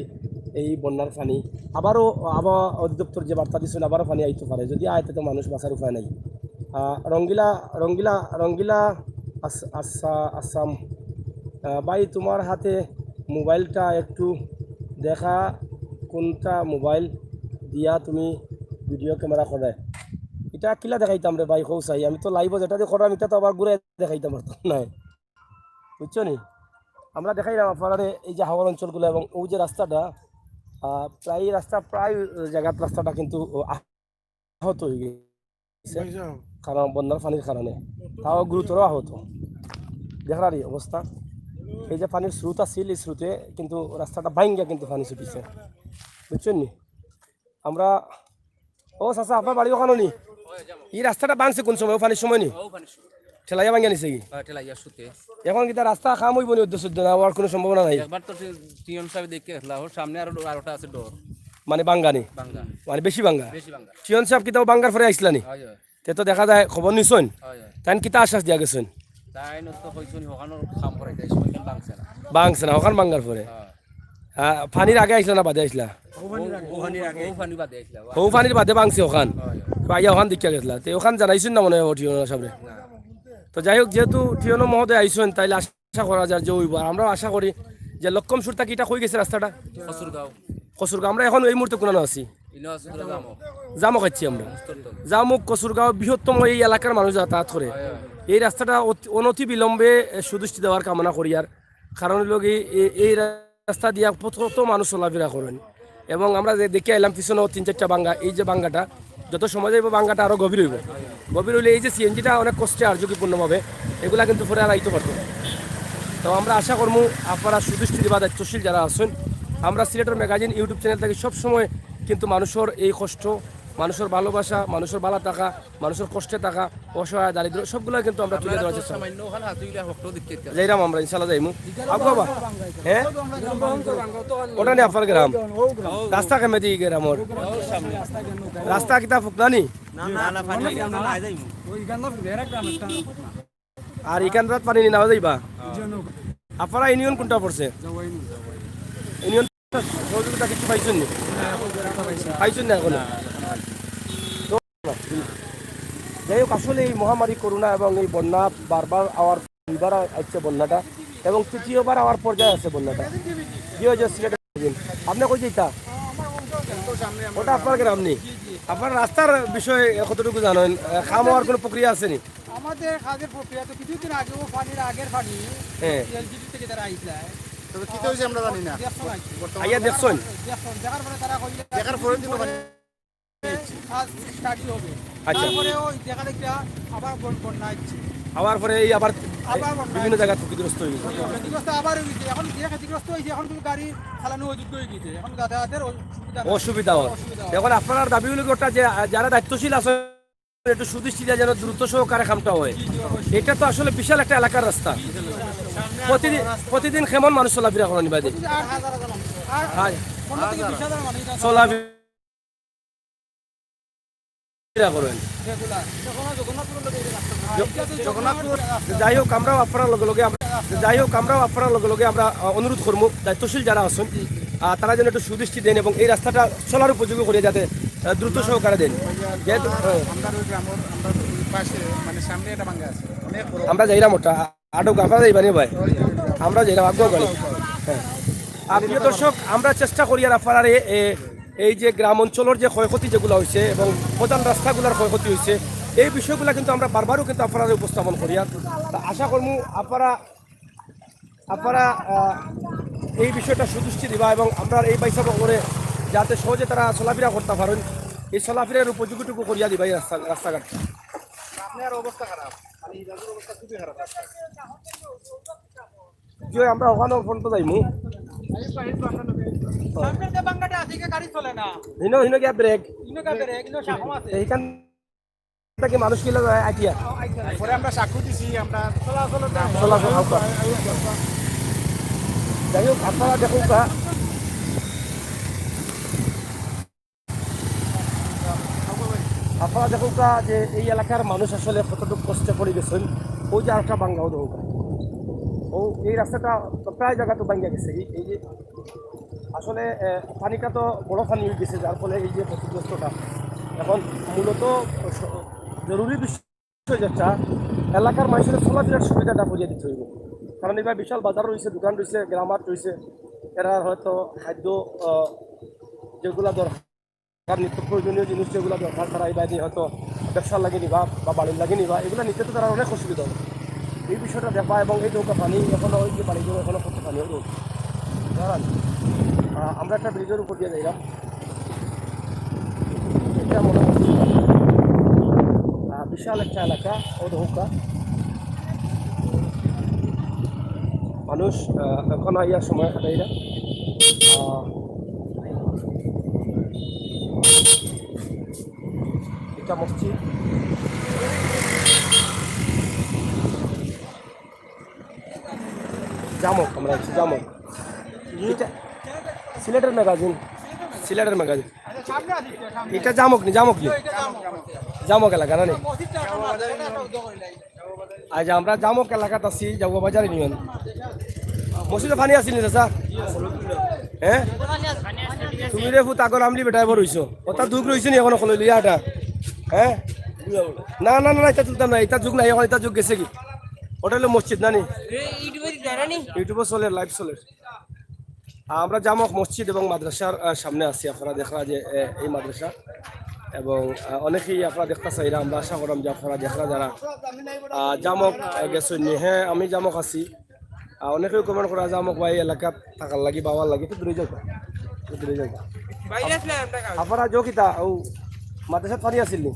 এই বন্যার পানি। আবারও আবহাওয়া অধিদপ্তর যে বার্তা দিচ্ছেন, আবারও পানি আইতে পারে। যদি আয়, তো মানুষ বাঁচার উপায় নাই। আহ, রঙ্গিলা, রঙ্গিলা, রঙ্গিলা আস-, আস-, আসাম। আহ, ভাই, তোমার হাতে মোবাইলটা একটু দেখা, কোনটা মোবাইল দিয়া তুমি ভিডিও ক্যামেরা করে? এটা কিলা দেখাইতাম রে ভাই, কও চাই। আমি তো লাইভও যেটা দিয়ে করলাম, এটা তো আবার ঘুরে দেখাইতাম পারতাম না, বুঝছো নি? আমরা দেখাইলাম আপনারারে এই যে হাওর অঞ্চলগুলা এবং ওই যে রাস্তাটা, আহ, প্রায় রাস্তা, প্রায় জাগাত রাস্তাটা কিন্তু আহত হয়ে গেছে, কারণ বন্যার পানির কারণে। তাও গুরুতর আহত, দেখরার এই অবস্থা। এই যে পানির স্রোত আছিল, এই স্রোতে কিন্তু রাস্তাটা ভাঙ্গা কিন্তু পানি ছুটিছে, বুঝছেন নি? আমরা, ও চাচা, আপনার বাড়ি ওখানো নি? এই রাস্তাটা ভাঙছে কোন সময়? ও পানির সময় নি? ও পানির সময়। ঠেলাইয়া ভাঙ্গা নিছে কি? হ্যাঁ, ঠেলাইয়া শুতে। এখন কিতা রাস্তা কাম হইব নি অদ্য সদ্য না? হওয়ার কোনো সম্ভাবনা নাই? একবার তো টি-, টিএম সাহেব দেখে গেছলা, ওর সামনে আরো ডো-, আরোটা আছে ডোর। মানে ভাঙ্গা নি? ভাঙ্গা। মানে বেশি ভাঙ্গা? বেশি ভাঙ্গা। টিএম সাহেব কিতা ভাঙ্গার পরে আইসলা নি? হয়, হয়। তে তো দেখা যায় খবর নিছইন। হয়, হয়। তাইন কিতা আশ্বাস দিয়া গেছইন? তাইন তো কইছইন, হকানোর কাম করাইতে আইসো, ওইখান ভাঙছে না। ভাঙছে না, হকান ভাঙ্গার পরে। হ্যাঁ। আহ, পানির আগে আইসলা না বাদে আইসলা? ও, ও পানির আগে। ও পানি বাদে আইসলা। ও পানির বাদে ভাঙছে ওখান। হয়, হয়। তো আইয়া ওখান দেখিয়া গেছলা। তে ওখান জানাইছইন না মনে হয় টিওনো সামনে। না। তো যাই হোক, যেহেতু টিওনো মহোদয় আইসইন, তাইলে আশা করা যায় যে ওইব। আর আমরাও আশা করি যে লক্ষমসুর থাকি ইটা কই গেছে রাস্তাটা? কসুরগাঁও। কসুরগাঁও। আমরা এখন এই মুহূর্তে কোনানো আছি? ইনো আছে তো জামুক। জামুক খাচ্ছি আমরা। মুস্তরতল। জামুক, কসুরগাঁও, বৃহত্তম এই এলাকার মানুষ যাতায়াত করে। হয়, হয়। এই রাস্তাটা অতি-, অনতি বিলম্বে, এ, সুদৃষ্টি দেওয়ার কামনা করি। আর কারণ হইল কি, এ-, এই রাস্তা দিয়া কত, কত মানুষ চলাফেরা করেন এবং আমরা যে দেখে আইলাম পিছনেও তিন চারটা ভাঙ্গা, এই যে ভাঙ্গাটা যত সময় যাইব ভাঙ্গাটা আরও গভীর হইব। গভীর হইলে এই যে সিএনজিটা অনেক কষ্টে আর ঝুঁকিপূর্ণভাবে এগুলা কিন্তু পরে আর আইতে পারতো। তো আমরা আশা করমু আপনারা সুদৃষ্টি দিবা, দায়িত্বশীল যারা আছেন। আমরা সিলেটের ম্যাগাজিন YouTube চ্যানেল থাকি সবসময় কিন্তু মানুষের এই কষ্ট, মানুষের ভালোবাসা, মানুষের ভালা থাকা, মানুষের কষ্টে থাকা, অসহায়, দারিদ্র, সবগুলা কিন্তু আমরা তুলে ধরার চেষ্টা করি। সামান্য ওখানে হাতে উঠে হকটাও দেখতে ইচ্ছা। যাইরাম আমরা, ইনশাল্লাহ যাইমু। আব্বু বাবা, হ্যাঁ? ওটা নিয়ে আপনার গ্রাম? রাস্তা কেমনে দিয়ে গ্রামর? রাস্তা কিতা ফুকনানি? না, না, না, পানি না, না, না, যাইমু। আর ইখান রাত পানি নিয়ে নেওয়া যাইবা? আপনারা ইউনিয়ন কোনটা পড়ছে? ইউনিয়ন সহযোগিতা কিছু পাইছেন নি? পাইছেন না এখনো? তো, যাই হোক, আসলে এই মহামারী করোনা এবং এই বন্যা বারবার আওয়ার, দুইবার আইছে বন্যাটা এবং তৃতীয়বার আওয়ার পর্যায়ে আছে বন্যাটা। কি হয়েছে সিলেটে? আপনি কই যেতা? ওটা আপনার গ্রাম নি? আপনার রাস্তার বিষয়ে কতটুকু জানেন? আহ, কাম হওয়ার কোনো প্রক্রিয়া আছে নি? আমাদের কাজের প্রক্রিয়া তো কিছুদিন আগে ও পানির আগের পানি, হ্যাঁ। এলজিডি থেকে তারা আইসলা। তবে কিতা হইছে আমরা জানি না। দেখছো নাকি? বর্তমানে আইয়া দেখছইন? দেখছো, দেখার পরে তারা কইলে দেখার পরের দিন ওখানে কাজ স্টার্টই হবে। আচ্ছা। তারপরে ওই দেখা দেখতে আবার বন-, বন্যা হচ্ছে। আবার পরে এই আবার আবার বন্যা বিভিন্ন হচ্ছে। জায়গা ক্ষতিগ্রস্ত হয়ে গেছে। ক্ষতিগ্রস্ত আবার হয়ে গেছে। এখন যে ক্ষতিগ্রস্ত হয়েছে, এখন কিন্তু গাড়ি চালানো অযোগ্য হয়ে গেছে। এখন যাতায়াতের অসুবিধা নাই। অসুবিধা হয়। অসুবিধা হয়। এখন আপনার দাবি হলো কি ওটা যে, আহ, যারা দায়িত্বশীল আছে একটু সুদৃষ্টি দিয়ে যেন দ্রুত সহকারে কামটা হয়। এটা তো আসলে বিশাল একটা এলাকার রাস্তা। প্রতিদিন, প্রতিদিন কেমন মানুষ চলাফেরা করেন বাদে? আর হাজার হাজার মানুষ। আর হাজার। পনেরো থেকে বিশ হাজার মানুষ চলাফেরা করেন। রেগুলার। জগন্নাথপুর। যাই হোক, আমরাও আপনার লগে লগে আমরা, যাই হোক, আমরাও আপনার লগে লগে আমরা, আহ, অনুরোধ করবো দায়িত্বশীল যারা আছেন, আহ, তারা যেন একটু সুদৃষ্টি দেন এবং এই রাস্তাটা চলার উপযোগী করে যাতে, আহ, দ্রুত সহকারে দেন। যেহেতু, হ্যাঁ। আমরা ওই গ্রামের, আমরা ওই পাশে, মানে, সামনে একটা ভাঙ্গা আছে, অনেক বড়। আমরা যাইরাম ওটা, আটক আপনারা যাইবা নি ভাই? আমরা যাইরাম আগুয়া গাড়ি। হ্যাঁ। আর প্রিয় দর্শক, আমরা চেষ্টা করি আর আপনারা এ, এ, এই যে গ্রাম অঞ্চলের যে ক্ষয়ক্ষতি যেগুলো হয়েছে এবং প্রধান রাস্তাগুলোর ক্ষয়ক্ষতি হয়েছে, এই বিষয়গুলো কিন্তু আমরা বারবারও কিন্তু আপনারা উপস্থাপন করি। আর তা আশা করবো আপনারা, আপনারা, আহ, এই বিষয়টা সুদৃষ্টি দিবা এবং আমরা এই পয়সা করে যাতে সহজে তারা চলাফেরা করতে পারেন, এই চলাফেরার উপযোগীটুকু করিয়া দিবা এই রাস্তা, রাস্তাঘাট। আপনার অবস্থা খারাপ, মানে এই জায়গার অবস্থা খুবই খারাপ। জি, আমরা ওখানে পর্যন্ত যাইমু। সামনের যে বাংলাটা আছে, এখানে গাড়ি চলে না। হিনো, হিনো গিয়া ব্রেক। হিনো গিয়া ব্রেক, হিনো সাপ আছে। এইখান থেকে মানুষ কিলা যায় আটিয়া। পরে আমরা সাক্ষ্য দিছি, আমরা চলাচল, চলাচল হালকা। যাই হোক, আপনারা দেখুন কা। আপনারা দেখুন কা যে এই এলাকার মানুষ আসলে কতটুকু কষ্টে পড়ে গেছেন। ওই যে আরেকটা বাঙ্গাও দেখুন কা। ও এই রাস্তাটা প্রায় জায়গা তো ভাঙ্গা গেছে। এই, এই যে আসলে, আহ, পানিটা তো বড় পানি হয়ে গেছে, যার ফলে এই যে ক্ষতিগ্রস্তটা এখন মূলত স-, জরুরি বিষয় যেটা এলাকার মানুষের চলাফেরার সুবিধাটা করিয়ে দিতে হইব, কারণ এবার বিশাল বাজার রয়েছে, দোকান রয়েছে, গ্রামার রয়েছে, এরা হয়তো খাদ্য, আহ, যেগুলা দরকার, নিত্য প্রয়োজনীয় জিনিস যেগুলো দরকার, তারা এই বাইরে হয়তো ব্যবসার লাগে নিবা বা বাড়ির লাগে নিবা, এগুলো নিতে তো তারা অনেক অসুবিধা হবে। এই বিষয়টা দেখবা। এবং এই নৌকা পানি এখনো, ওই যে পানিগুলো এখনো কত পানি, ওই দেখো। দাঁড়ান, আহ, আমরা একটা ব্রিজের উপর দিয়া যাইলাম। এটা মনে হচ্ছে, আহ, বিশাল একটা এলাকা, ওই দেখো। মানুষ, আহ, এখন আইয়ার সময় কাটাইরা। আহ, এটা মসজিদ। জামক, আমরা আছি জামক। এটা সিলেটের ম্যাগাজিন, সিলেটের ম্যাগাজিন। এটা জামক নি, জামক নি, জামক এলাকা না নি? আজ আমরা জামক এলাকাত আছি, জাউয়া বাজার ইউনিয়ন। মসজিদে পানি আছিল নি, চাচা? হ্যাঁ? তুমি রে ফুত আগর আমলি বেটায় বড় হইছো। ওটা দুখ রইছে নি এখনো খোলো লিয়া এটা? হ্যাঁ? না, না, না, না, এটা তুলতাম না, এটা যুগ নাই, এখন এটা যুগ গেছে কি? ওটা হলো মসজিদ, না নি? ইউটিউবে চলে, লাইভ চলে। আমরা জামক মসজিদ এবং মাদ্রাসার, আহ, সামনে আছি। আপনারা দেখরা যে, আহ, এই মাদ্রাসা এবং, আহ, অনেকেই আপনারা দেখতা চাইরা, আমরা আশা করলাম যে আপনারা দেখরা যারা, আহ, জামক, আহ, গেছেন নি। হ্যাঁ, আমি জামক আছি। আহ, অনেকেই কমেন্ট করা জামক ভাই এলাকাত থাকার লাগি, বাবার লাগি, একটু দূরে যাও, একটু দূরে যাও। আপনারা যে কিতা, ও মাদ্রাসাত পানি আছিল নি?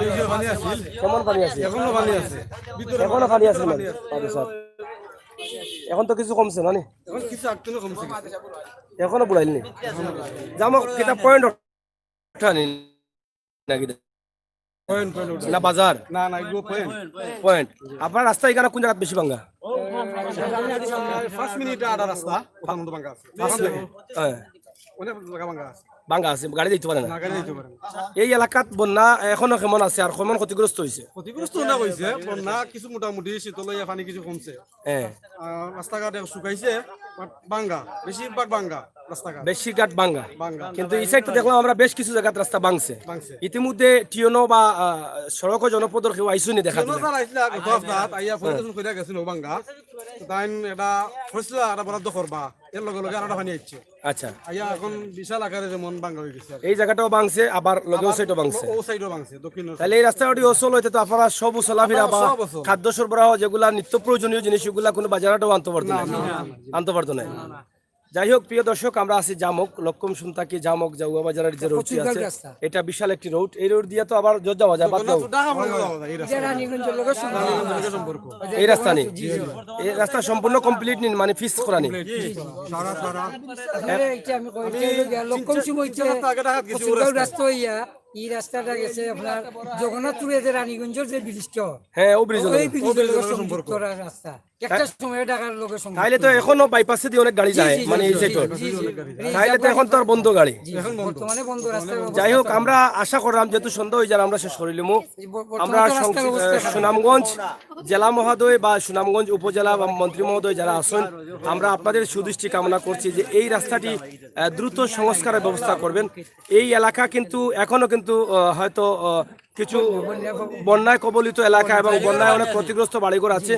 এই যে পানি আছিল। কেমন পানি আছে? এখনো পানি আছে। ভিতরে এখনো পানি আছে মানে? পানি আছে। মাদ্রাসাত। এখন তো কিছু কমছে না নি? এখন কিছু আগতনও কমছে কিছু। এখনো বুড়াইল নি? জামক কিতা পয়েন্ট ওঠানি নাকি? পয়েন্ট, পয়েন্ট ওঠে। না বাজার? না, না, এগুলো পয়েন্ট। পয়েন্ট। আপনার রাস্তা এখানে কোন জায়গাত বেশি ভাঙ্গা? পাঁচ মিনিট আটা রাস্তা, ওখান মতো ভাঙ্গা আছে। পাঁচ মিনিট। হ্যাঁ। অনেক জায়গা ভাঙ্গা আছে। ভাঙ্গা আছে, গাড়ি যাইতে পারে না। না, গাড়ি যাইতে পারে না। এই এলাকাত বন্যা এখনো কেমন আছে আর কেমন ক্ষতিগ্রস্ত হইছে? ক্ষতিগ্রস্ত না হইছে, বন্যা কিছু মোটামুটি শীতল হইয়া পানি কিছু কমছে। হ্যাঁ। আহ, রাস্তাঘাট এখন শুকাইছে, but ভাঙ্গা, বেশিরভাগ ভাঙ্গা রাস্তাঘাট। বেশিরভাগ ভাঙ্গা। ভাঙ্গা। কিন্তু এই সাইড তো দেখলাম আমরা বেশ কিছু জায়গাত রাস্তা ভাঙছে। ভাঙছে। ইতিমধ্যে টিওনো বা, আহ, সড়ক ও জনপদর কেউ আইসুনি দেখা টিওনো দিলে। স্যার আইসলা গত হপ্তাত, আইয়া পরিদর্শন করিয়া গেছিল ভাঙ্গা। তাইন এটা ফয়সলা এটা বরাদ্দ করবা, এর লগে লগে আর একটা পানি আইছে। আচ্ছা। আইয়া এখন বিশাল আকারে যেমন ভাঙ্গা হয়ে গেছে আর কি। এই জায়গাটাও ভাঙছে, আবার লগেও আবার সাইডও ভাঙছে। ও সাইডও ভাঙছে, দক্ষিণ। তাহলে এই রাস্তাটি অচল হইতে তো আপনারা সব চলাফেরা বা সব অচল। খাদ্য সরবরাহ যেগুলা নিত্য প্রয়োজনীয় জিনিস, এগুলা কোনো বাজারহাটও আনতে পারতো না, না। আনতে পারতো না। যাই হোক, প্রিয় দর্শক, আমরা আছি জামক, লক্কম সুন্তাকি জামক জাউয়া বাজারের যে রোডটি আছে, এটা বিশাল একটি রোড। এই রোড দিয়া তো আবার জজ যাওয়া যায়, বাদ জগন্নাথ দাও। ঢাকা মনে হয় যাওয়া যায় এই রাস্তা। এটা রানীগঞ্জের লগে সম্পর্ক। এই রাস্তা নেই। জি, জি। এই রাস্তা সম্পূর্ণ কমপ্লিট নিন, মানে ফিক্স করা নেই। জি, জি। সারা, সারা। আসলে এটা আমি কই, আমি এটা হলো গিয়া লক্কম চিন্তা, সুময় চিন্তা করতে আগে ঢাকাত গেছি ওই কচুরগাঁও রাস্তায়। রাস্তা হইয়া এই রাস্তাটা গেছে আপনার জগন্নাথপুরে যে রানীগঞ্জের যে ব্রিজটা, হ্যাঁ, ও ব্রিজ ওই হলো। ব্রিজের লগে সম্পর্ক। যুক্ত রাস্তা। একটা সময় ঢাকার লগে সম্পর্ক। তাইলে তো এখনো বাইপাসে দিয়ে অনেক গাড়ি জি, যায়, জি, মানে জি, এই জি, সাইডে। জি, জি। তাইলে তো এখন তো আর বন্ধ গাড়ি। জি, এখন বন্ধ। বর্তমানে বন্ধ রাস্তা। যাই হোক, আমরা আশা করলাম যেহেতু সন্ধ্যা হয়ে যার আমরা শেষ করিলিমু। ব-, বর্তমানে আমরা তো রাস্তার সংক্ষিপ্ত, অবস্থা আহ, খারাপ। সুনামগঞ্জ জেলা মহোদয় বা সুনামগঞ্জ উপজেলা বা মন্ত্রী মহোদয় যারা আছেন, আমরা আপনাদের সুদৃষ্টি কামনা করছি যে এই রাস্তাটি, আহ, দ্রুত সংস্কারের ব্যবস্থা করবেন। এই এলাকা কিন্তু এখনো কিন্তু, আহ, হয়তো, আহ, কিছু বন্যায় কবলিত এলাকা এবং বন্যায় অনেক ক্ষতিগ্রস্ত বাড়িঘর আছে,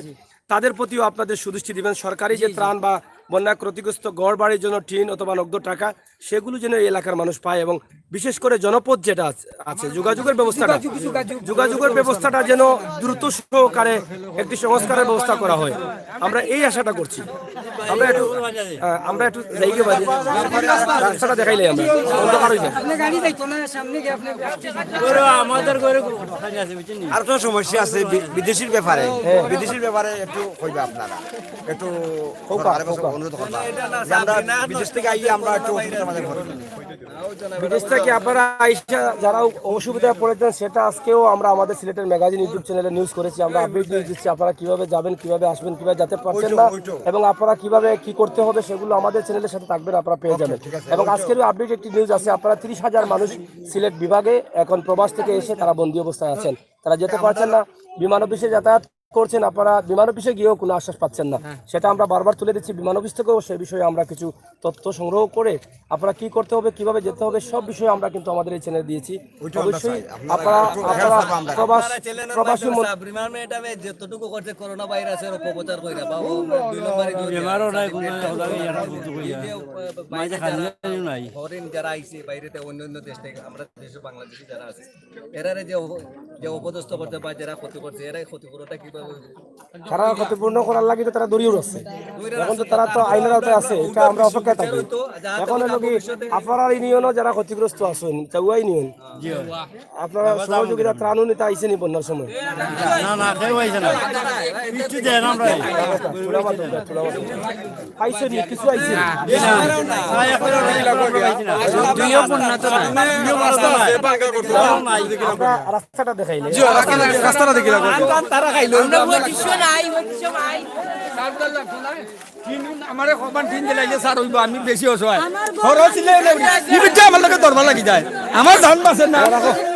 তাদের প্রতিও আপনাদের সুদৃষ্টি দিবেন। সরকারি যে ত্রাণ বা বন্যায় ক্ষতিগ্রস্ত ঘর বাড়ির জন্য টিন অথবা নগদ টাকা, সেগুলো যেন এই এলাকার মানুষ পায় এবং বিশেষ করে জনপদ যেটা আছে, আছে, যোগাযোগের ব্যবস্থাটা, যোগাযোগ, যোগাযোগ। যোগাযোগের ব্যবস্থাটা যেন দ্রুত সহকারে একটি সংস্কারের ব্যবস্থা করা হয়, আমরা এই আশাটা করছি। আমরা একটু, আহ, আমরা একটু যাই গিয়ে বাজে, রাস্তাটা দেখাইলে আমরা অন্ধকার হয়ে যায়। আপনি গাড়ি যাইতো না, সামনে গিয়ে আপনি ওরা আমাদের ঘরে কোনো কথা আছে, বুঝছেন নি? আর তো সমস্যা আছে বি-, বিদেশির ব্যাপারে, হ্যাঁ। বিদেশির ব্যাপারে একটু কইবা আপনারা, একটু কৌকা, সরকারের কাছে কৌকা। অনুরোধ করবা যে আমরা বিদেশ থেকে আইয়া আমরা একটু অসুবিধার মাঝে পড়ি। বিদেশ থেকে আপনারা আইসা যারা অ-, অসুবিধায় পড়েছেন, সেটা আজকেও আমরা আমাদের সিলেটের ম্যাগাজিন YouTube চ্যানেলে নিউজ করেছি। আমরা আপডেট নিউজ দিচ্ছি, আপনারা কিভাবে যাবেন, কিভাবে আসবেন, কিভাবে যেতে পারছেন ওইটা, না, ওইটা। এবং আপনারা কিভাবে কি করতে হবে, সেগুলো আমাদের চ্যানেলের সাথে থাকবেন, আপনারা পেয়ে ওকে, যাবেন। ঠিক আছে, এবং ওইটা। আজকেরও আপডেট একটি নিউজ আছে, আপনারা ত্রিশ হাজার মানুষ সিলেট বিভাগে এখন প্রবাস থেকে এসে তারা বন্দী অবস্থায় আছেন, তারা যেতে পারছেন না, বিমান অফিসে যাতায়াত করছেন, আপনারা বিমান অফিসে গিয়েও কোনো আশ্বাস পাচ্ছেন না। হ্যাঁ। সেটা আমরা বারবার তুলে দিচ্ছি, বিমান অফিস থেকেও সে বিষয়ে আমরা কিছু তথ্য সংগ্রহ করে আপনারা কি করতে হবে, কিভাবে যেতে হবে, সব বিষয়ে আমরা কিন্তু আমাদের এই চ্যানেল দিয়েছি। ওইটা আমরা অবশ্যই চাই। আপনারা আপনারা, একটু আপনারা help করবা আমরা। প্রবাস-, আপনারা চ্যানেলের প্রবাসী মাধ্যমে মন- সাব-, রিমার ম্যাডামে যতটুকু করছে করোনা ভাইরাসের অপপ্রচার কইরা বা ও বিভিন্ন বাড়ি গিয়ে বিমানও নাই, কোনো জায়গায়, ওরা এই আর বলতে কইয়া। এই যে, আহ, বাইরে মাঝে যারা খালি নাই। ফরেন যারা আইছে বাইরে থেকে, অন্য অন্য দেশ থেকে, আমরা দেশে বাংলাদেশি যারা আছে, এরারে যে অপ-, যে অপদস্থ করছে বা যারা ক্ষতি করছে, এরাই ক্ষতিপূরণটা কিভাবে তারা ক্ষতিপূরণ করার লাগি তো তারা দৌড়িয়ে উঠছে। এখন তো তারা তো আইনের আওতায় আছে, এটা আমরা অপেক্ষায় থাকি। এখন হলো কি, আফারার ইউনিয়নও যারা ক্ষতিগ্রস্ত আছেন, চাউয়া ইউনিয়ন, আপনারা সহযোগিতা ত্রাণ নিতে আইছেনি বন্যার সময়? না, না, কেউ আইছে না। কিচ্ছু দেয় না আমরা। পাইছো নি? কিছু আইছে নি? না, না, না, আমরা পাইছি না। দুইও বন্যা তো না। আমরা রাস্তাটা দেখাইলে। জি, রাস্তাটা, রাস্তাটা দেখি রাখো। তারা খাইলো। আমরা ওই দৃশ্য নাই, ওই দৃশ্য নাই। টিন, আমারে কমান টিন দিলাইলে স্যার অইবো, আমি বেশি অসহায়। আমার খরচ দিলে অইলে, ই বিদ্যা আমার লগে দরবার লাগি যায়। আমার জান বাঁচে না।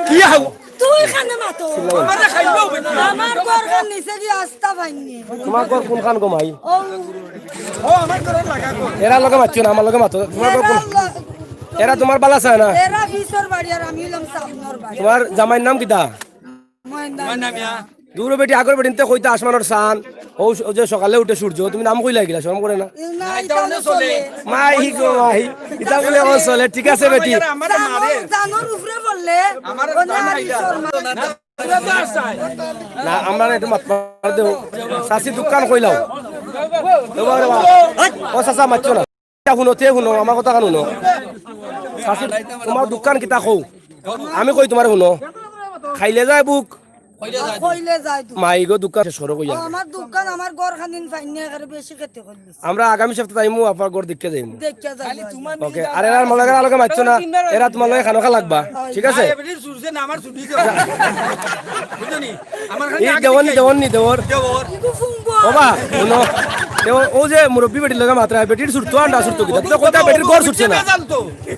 কি হাও? তুই খানে মাতো। আমারে খাইলো অইবো। আমার ঘর খান নিচে গিয়ে আস্তা পাইনি। তোমার ঘর কোনখান গো মাই? ও। ও, আমার ঘর লাগা ঘর। এরা লগে মাতছো না, আমার লগে মাতো। তোমার ঘর কোন? এরা ল-, এরা তোমার বালা চায় না। এরা পিছর বাড়ি আর আমি হইলাম সামনর বাড়ি। তোমার জামাইর নাম কিতা? ময়না। ময়না মিয়া। দূর বেটি, আগর বেটিন তে কইতা আসমানর চান, ও স-, ও যে সকালে উঠে সূর্য, তুমি নাম কইলা গিলা, শরম করে না? না, এটা অনে চলে। মাই গো মাই, ইটা বলে আমার চলে, ঠিক আছে বেটি। আমার মারে। জানোর, জানোর উপরে বললে, আমার ওনে আর কি শর্মা। না, আমরা না একটু মাত মার দেও। চাচি দোকান কইলাও। ও বাবা রে বাবা। ও চাচা মাতছো না। হুনো, তে হুনো, আমার কথা হুনো। চাচি, তোমার দোকান কিতা কও? আমি কই তোমার হুনো। খাইলে যায় বুক। কইলে যায় তো। মাই গো, দোকান শেষ করো কইয়া। ও, আমার দোকান, আমার ঘর খানিন ফাইন নিয়ে একেবারে বেশি খেতে করলিস। আমরা আগামী সপ্তাহে আইমু, আপনার ঘর দেখতে যাইমু। দেখতে যাই। ওকে, আর এরা মনে করে আলোকে মারছো না, এরা তোমার লগে খানো খা লাগবা, ঠিক আছে? এ বেটির চুরছে না, আমার চুটি যাও। বুঝছো নি? আমার খালি এই আগে দেওয়ার নি, দেখে দেওয়ার নি, দেওয়ার। দেওয়ার। ইগু ফুংবো। বাবা, হুনো। দেওয়ার, ও যে মুরব্বী বেটির লগে মাত্রা, বেটির চুর তো আন্ডা চুর তো কিতা? তুমি তো কইতা বেটির ঘর চুরছে না।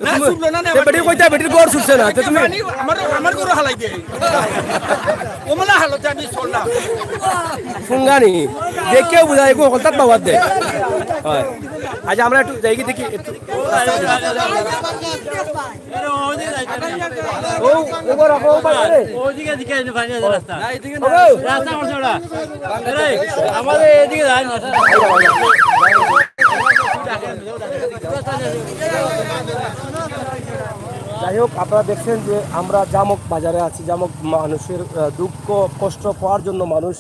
না, চুরলো না, না, তে বেটির কইতা বেটির ঘর চুরছে না, তে তুমি পানি আমার, আমার ঘরো হালাই দে। ওমলা হালতে আমি চললাম। ফুঙ্গানি। দেখেও বুঝা যায়, এগু হকলতাত বাবার দে। হয়। আচ্ছা, আমরা একটু যাই কি দেখি, একটু। ও, ওবার রাখো, ওবার রে। ওইদিকে, এদিকে, এই যে পানি আছে রাস্তা। ও, রাস্তা করছে ওরা। আরে, আমাদের এদিকে যায় না। যাই হোক, আপনারা দেখছেন যে আমরা জামক বাজারে আছি। জামক মানুষের, আহ, দুঃখ কষ্ট পাওয়ার জন্য মানুষ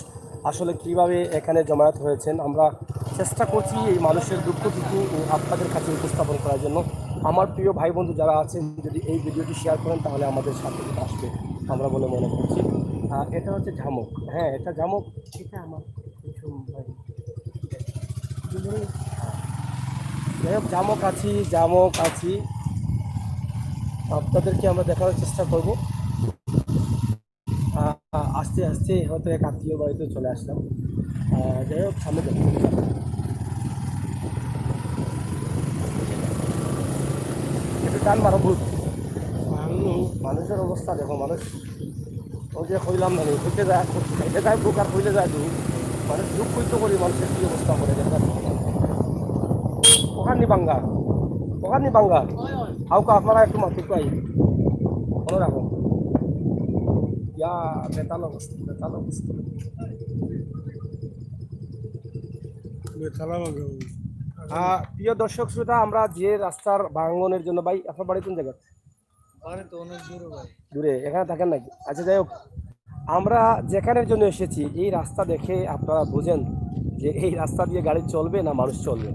আসলে কিভাবে এখানে জমায়েত হয়েছেন। আমরা চেষ্টা করছি এই মানুষের দুঃখটুকু আপনাদের কাছে উপস্থাপন করার জন্য। আমার প্রিয় ভাই বন্ধু যারা আছেন, যদি এই ভিডিওটি শেয়ার করেন, তাহলে আমাদের সার্থকতা আসবে আমরা বলে মনে করছি। আহ, এটা হচ্ছে জামক। হ্যাঁ, এটা জামক। এটা আমার কিছু ভাই। যাই হোক, জামক আছি, জামক আছি, আপনাদেরকে আমরা দেখানোর চেষ্টা করব। আহ, আস্তে আস্তে হয়তো এক আত্মীয় বাড়িতে চলে আসলাম। আহ, যাই হোক, সামনে দেখতে পাচ্ছি। একটু টান মারো, ভূত। মানুষের অবস্থা দেখো, মানুষ, ওই যে কইলাম না, কইতে যায়, খাইতে যায় বুক আর কইলে যায় দুঃখ। মানুষ দুঃখ কইতে করি মানুষের কি অবস্থা করে দেখো। ওখান নি বাঙ্গা, ওখান নি বাঙ্গা। হাউকা আপনারা একটু মাতুক পাই। মনে রাখো। ইয়া, বেতাল অবস্থা, বেতাল অবস্থা। বেতালা বাঙ্গা। আহ, প্রিয় দর্শক শ্রোতা, আমরা যে রাস্তার ভাঙনের জন্য, ভাই, আপনার বাড়ি কোন জায়গা? বাড়ি তো অনেক দূরে ভাই। দূরে, এখানে থাকেন নাকি? আচ্ছা, যাই হোক, আমরা যেখানের জন্য এসেছি, এই রাস্তা দেখে আপনারা বুঝেন যে এই রাস্তা দিয়ে গাড়ি চলবে না মানুষ চলবে।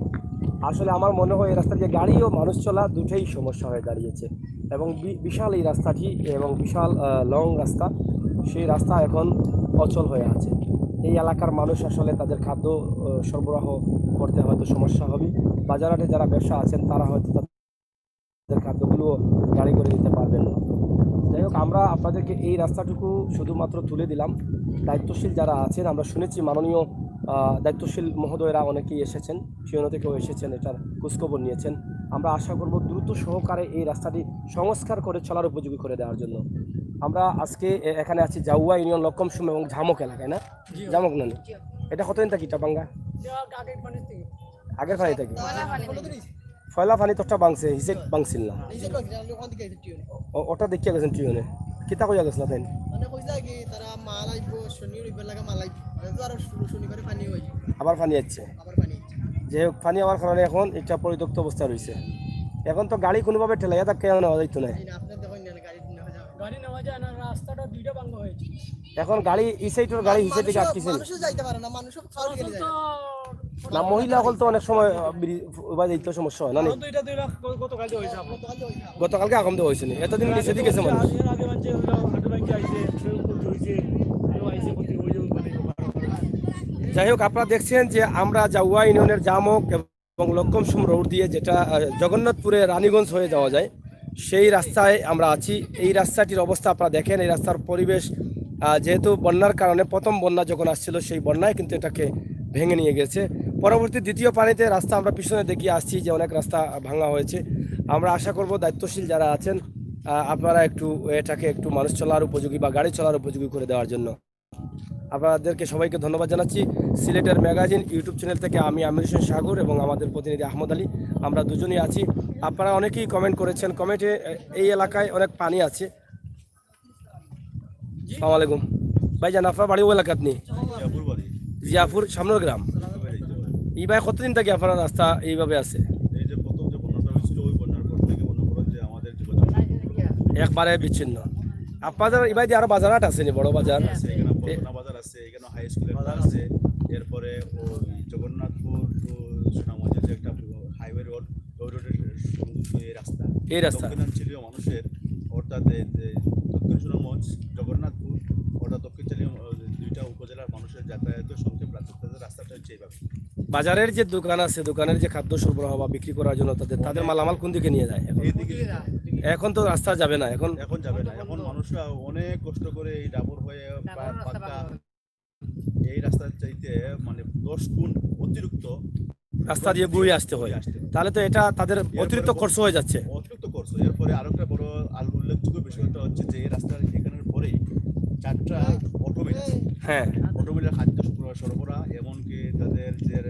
আসলে আমার মনে হয় এই রাস্তা দিয়ে গাড়ি ও মানুষ চলা দুটোই সমস্যা হয়ে দাঁড়িয়েছে। এবং বি-, বিশাল এই রাস্তাটি এবং বিশাল, আহ, লং রাস্তা, সেই রাস্তা এখন অচল হয়ে আছে। এই এলাকার মানুষ আসলে তাদের খাদ্য, আহ, সরবরাহ করতে হয়তো সমস্যা হবে। বাজারহাটে যারা ব্যবসা আছেন, তারা হয়তো তাদের খাদ্যগুলো গাড়ি করে নিতে পারবেন না। যাই হোক, আমরা আপনাদেরকে এই রাস্তাটুকু শুধুমাত্র তুলে দিলাম। দায়িত্বশীল যারা আছেন, আমরা শুনেছি মাননীয়, আহ, দায়িত্বশীল মহোদয়রা অনেকেই এসেছেন, টিএনও থেকেও এসেছেন, এটার খোঁজখবর নিয়েছেন। আমরা আশা করব দ্রুত সহকারে এই রাস্তাটি সংস্কার করে চলার উপযোগী করে দেওয়ার জন্য। আমরা আজকে এ-, এখানে আছি জাউয়া ইউনিয়ন লক্ষমসুম এবং জামক এলাকায়, না? জি। জামক না নি? জি। এটা কতদিন থাকি ইটা ভাঙ্গা? আগের পানি থাকি। পয়লা পানি তটা ভাঙছে, হিসেব ভাঙছিল না। ও, ওটা দেখিয়া গেছেন টিউনে। কিতা কইয়া গেছিল তাই? মানে কইলা কি তারা মাল আইবো, শনি রবিবার লাগা মাল আইবো। তো আরো শু-, শনিবারে পানি হয়। আবার পানি আসছে। আবার পানি আসছে। যে পানি আওয়ার কারণে এখন এটা পরিত্যক্ত অবস্থা রয়েছে। এখন তো গাড়ি কোনোভাবে ঠেলাইয়া তাকে নেওয়া যাইতো না। এই না, আপনি দেখেন না, গাড়ি নেওয়া যাবে। গাড়ি নেওয়া যায় না, রাস্তাটা দুইটা ভাঙা হয়েছে। এখন গাড়ি ই সাইডর গাড়ি ই সাইডে মানুষও- আটকেছে। মানুষও যাইতে পারে না, মানুষও ফাউল গেলে যায়। তো না, মহিলা অকল তো অনেক সময় আহ, বিড়ি- উবাই যাইতে সমস্যা হয় না নি? এখন তো এটা দুই লাখ গত- গতকালকে হয়েছে আপনার। গতকালকে আগাম দেওয়া হয়েছে নি, এতদিন নিচে দিকে গেছে মানুষ। আগে আগে মানছে হলো হাঁটু ভাঙি আইছে, কেউ ক্ষতি হয়েছে, কেউ আইছে ক্ষতি হয়ে যাবে মানে। যাই হোক, আপনারা দেখছেন যে আমরা জাউয়া ইউনিয়নের জামক এবং লক্ষমসুম রোড দিয়ে যেটা আহ, জগন্নাথপুরে রানীগঞ্জ হয়ে যাওয়া যায়, সেই রাস্তায় আমরা আছি। এই রাস্তাটির অবস্থা আপনারা দেখেন, এই রাস্তার পরিবেশ আহ, যেহেতু বন্যার কারণে প্রথম বন্যা যখন আসছিল সেই বন্যায় কিন্তু এটাকে ভেঙে নিয়ে গেছে। পরবর্তী দ্বিতীয় পানিতে রাস্তা আমরা পিছনে দেখিয়ে আসছি যে অনেক রাস্তা ভাঙা হয়েছে। আমরা আশা করব দায়িত্বশীল যারা আছেন আহ, আপনারা একটু এটাকে একটু মানুষ চলার উপযোগী বা গাড়ি চলার উপযোগী করে দেওয়ার জন্য। আপনাদেরকে সবাইকে ধন্যবাদ জানাচ্ছি। সিলেটের ম্যাগাজিন ইউটিউব চ্যানেল থেকে আমি আমির হোসেন সাগর এবং আমাদের প্রতিনিধি আহমদ আলী, আমরা দুজনই আছি। আপনারা অনেকেই কমেন্ট করেছেন, কমেন্টে এই এলাকায় অনেক পানি আছে। সালাম আলাইকুম ভাইজান, আপনার বাড়ি ওই এলাকাত নি? জিয়াপুর বাড়ি। জিয়াপুর সামনের গ্রাম। জিয়াপুর বাড়ি তো। এই ভাই কতদিন থেকে আপনার রাস্তা এইভাবে আছে? এই যে প্রথম যে বন্যাটা হয়েছিল, ওই বন্যার পর থেকে মনে করো যে আমাদের যোগাযোগ একবারে বিচ্ছিন্ন। আপনাদের এই ভাই দিয়ে আরো বাজার হাট আছে নি, বড় বাজার? আছে, এখানে পল্টনা বাজার আছে, এখানে হাই স্কুল একটা আছে, এরপরে ওই জগন্নাথপুর টু সুনামগঞ্জের যে একটা হাইওয়ে রোড, ওই রোডের সংযুক্ত এই রাস্তা। এই রাস্তা। দক্ষিণাঞ্চলীয় মানুষের, অর্থাৎ এই যে দক্ষিণ সুনামগঞ্জ, জগন্নাথপুর, অর্থাৎ দক্ষিণাঞ্চলীয় আহ, দুইটা উপজেলার মানুষের যাতায়াতের সংক্ষেপ রাস্তা, তাদের রাস্তাটা হচ্ছে এইভাবে। বাজারের যে দোকান আছে, দোকানের যে খাদ্য সরবরাহ বা বিক্রি করার জন্য তাদের তাদের মালামাল কোন দিকে নিয়ে যায় এখন? এইদিকে এখন তো রাস্তা যাবে না এখন। এখন যাবে না, এখন মানুষরা অনেক কষ্ট করে এই ডাবর হয়ে পা- পাক্কা এই রাস্তা চাইতে মানে দশ গুণ অতিরিক্ত রাস্তা দিয়ে বয়ে আসতে হয়। আসতে হয়। তাহলে তো এটা তাদের অতিরিক্ত খরচ হয়ে যাচ্ছে। অতিরিক্ত খরচ। এরপরে আরো একটা বড় আর উল্লেখযোগ্য বিষয়টা হচ্ছে যে এই রাস্তার এখানের পরেই চারটা অটো মিল আছে। হ্যাঁ। অটো মিলের খাদ্য সরবরাহ, এমনকি তাদের যে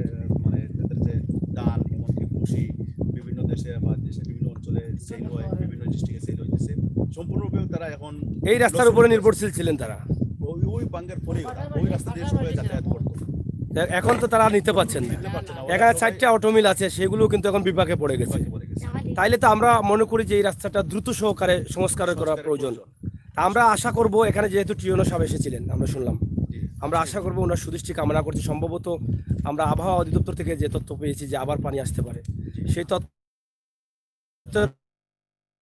মানে তাদের যে ধান, এমনকি ভুসি বিভিন্ন দেশে বা দেশে বিভিন্ন অঞ্চলে সেল হয়, বিভিন্ন ডিস্ট্রিক্টে সেল হইতেছে। সম্পূর্ণরূপে তারা এখন এই রাস্তার উপরে নির্ভরশীল ছিলেন তারা। ওই ওই বাঙ্গার পরেই ওরা ওই রাস্তা দিয়ে সবাই যাতায়াত করতো। এ- এখন তো তারা নিতে পারছেন না। নিতে পারছে না। এখানে চারটা অটো মিল আছে, সেগুলো কিন্তু এখন বিপাকে পড়ে গেছে। পড়ে গেছে। তাইলে তো আমরা মনে করি যে এই রাস্তাটা দ্রুত সহকারে সংস্কার করা প্রয়োজন। তা আমরা আশা করব, এখানে যেহেতু টিওনো সাহেব এসেছিলেন, আমরা শুনলাম, জি। আমরা আশা করব ওনার সুদৃষ্টি কামনা করছি। সম্ভবত আমরা আবহাওয়া অধিদপ্তর থেকে যে তথ্য পেয়েছি যে আবার পানি আসতে পারে, সেই তথ্য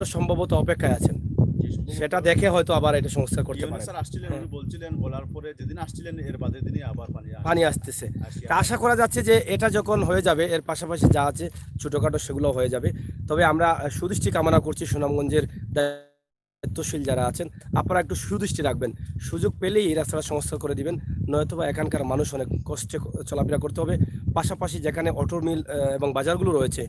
সম্ভবত অপেক্ষায় আছেন, জি, সম্ভবত। সেটা দেখে হয়তো আবার এটা সংস্কার করতে টিওনো পারেন। স্যার আসছিলেন, উনি বলছিলেন, বলার পরে যেদিন আসছিলেন এর বাদে দিনই আবার পানি আসে। পানি আসতেছে। আসি- তা আশা করা যাচ্ছে যে এটা যখন হয়ে যাবে, এর পাশাপাশি যা আছে ছোটোখাটো সেগুলো হয়ে যাবে। তবে আমরা আহ, সুদৃষ্টি কামনা করছি সুনামগঞ্জের দায়িত্বশীল যারা আছেন, আপনারা একটু সুদৃষ্টি রাখবেন। সুযোগ পেলেই এই রাস্তাটা সংস্কার করে দিবেন, নয়তোবা এখানকার মানুষ অনেক কষ্টে ক- চলাফেরা করতে হবে। পাশাপাশি যেখানে অটো মিল আহ, এবং বাজারগুলো রয়েছে,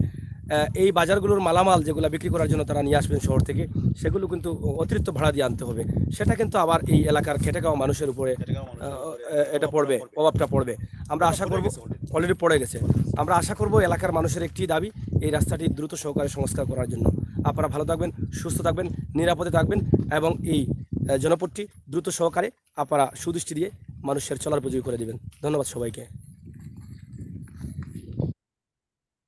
আহ, এই বাজারগুলোর মালামাল যেগুলো বিক্রি করার জন্য তারা নিয়ে আসবেন শহর থেকে, সেগুলো কিন্তু অতিরিক্ত ভাড়া দিয়ে আনতে হবে। সেটা কিন্তু আবার এই এলাকার খেটে খাওয়া মানুষের উপরে খেটে খাওয়া মানুষের আহ, উপরে আহ, এটা পড়বে, প্রভাবটা পড়বে। আমরা আশা করব, পড়ে গেছে already। অলরেডি পড়ে গেছে। আমরা আশা করব এলাকার মানুষের একটি দাবি, এই রাস্তাটি দ্রুত সহকারে সংস্কার করার জন্য। আপনারা ভালো থাকবেন, সুস্থ থাকবেন, নিরাপদে থাকবেন এবং এই আহ, জনপদটি দ্রুত সহকারে আপনারা সুদৃষ্টি দিয়ে মানুষের চলার উপযোগী করে দিবেন। ধন্যবাদ সবাইকে।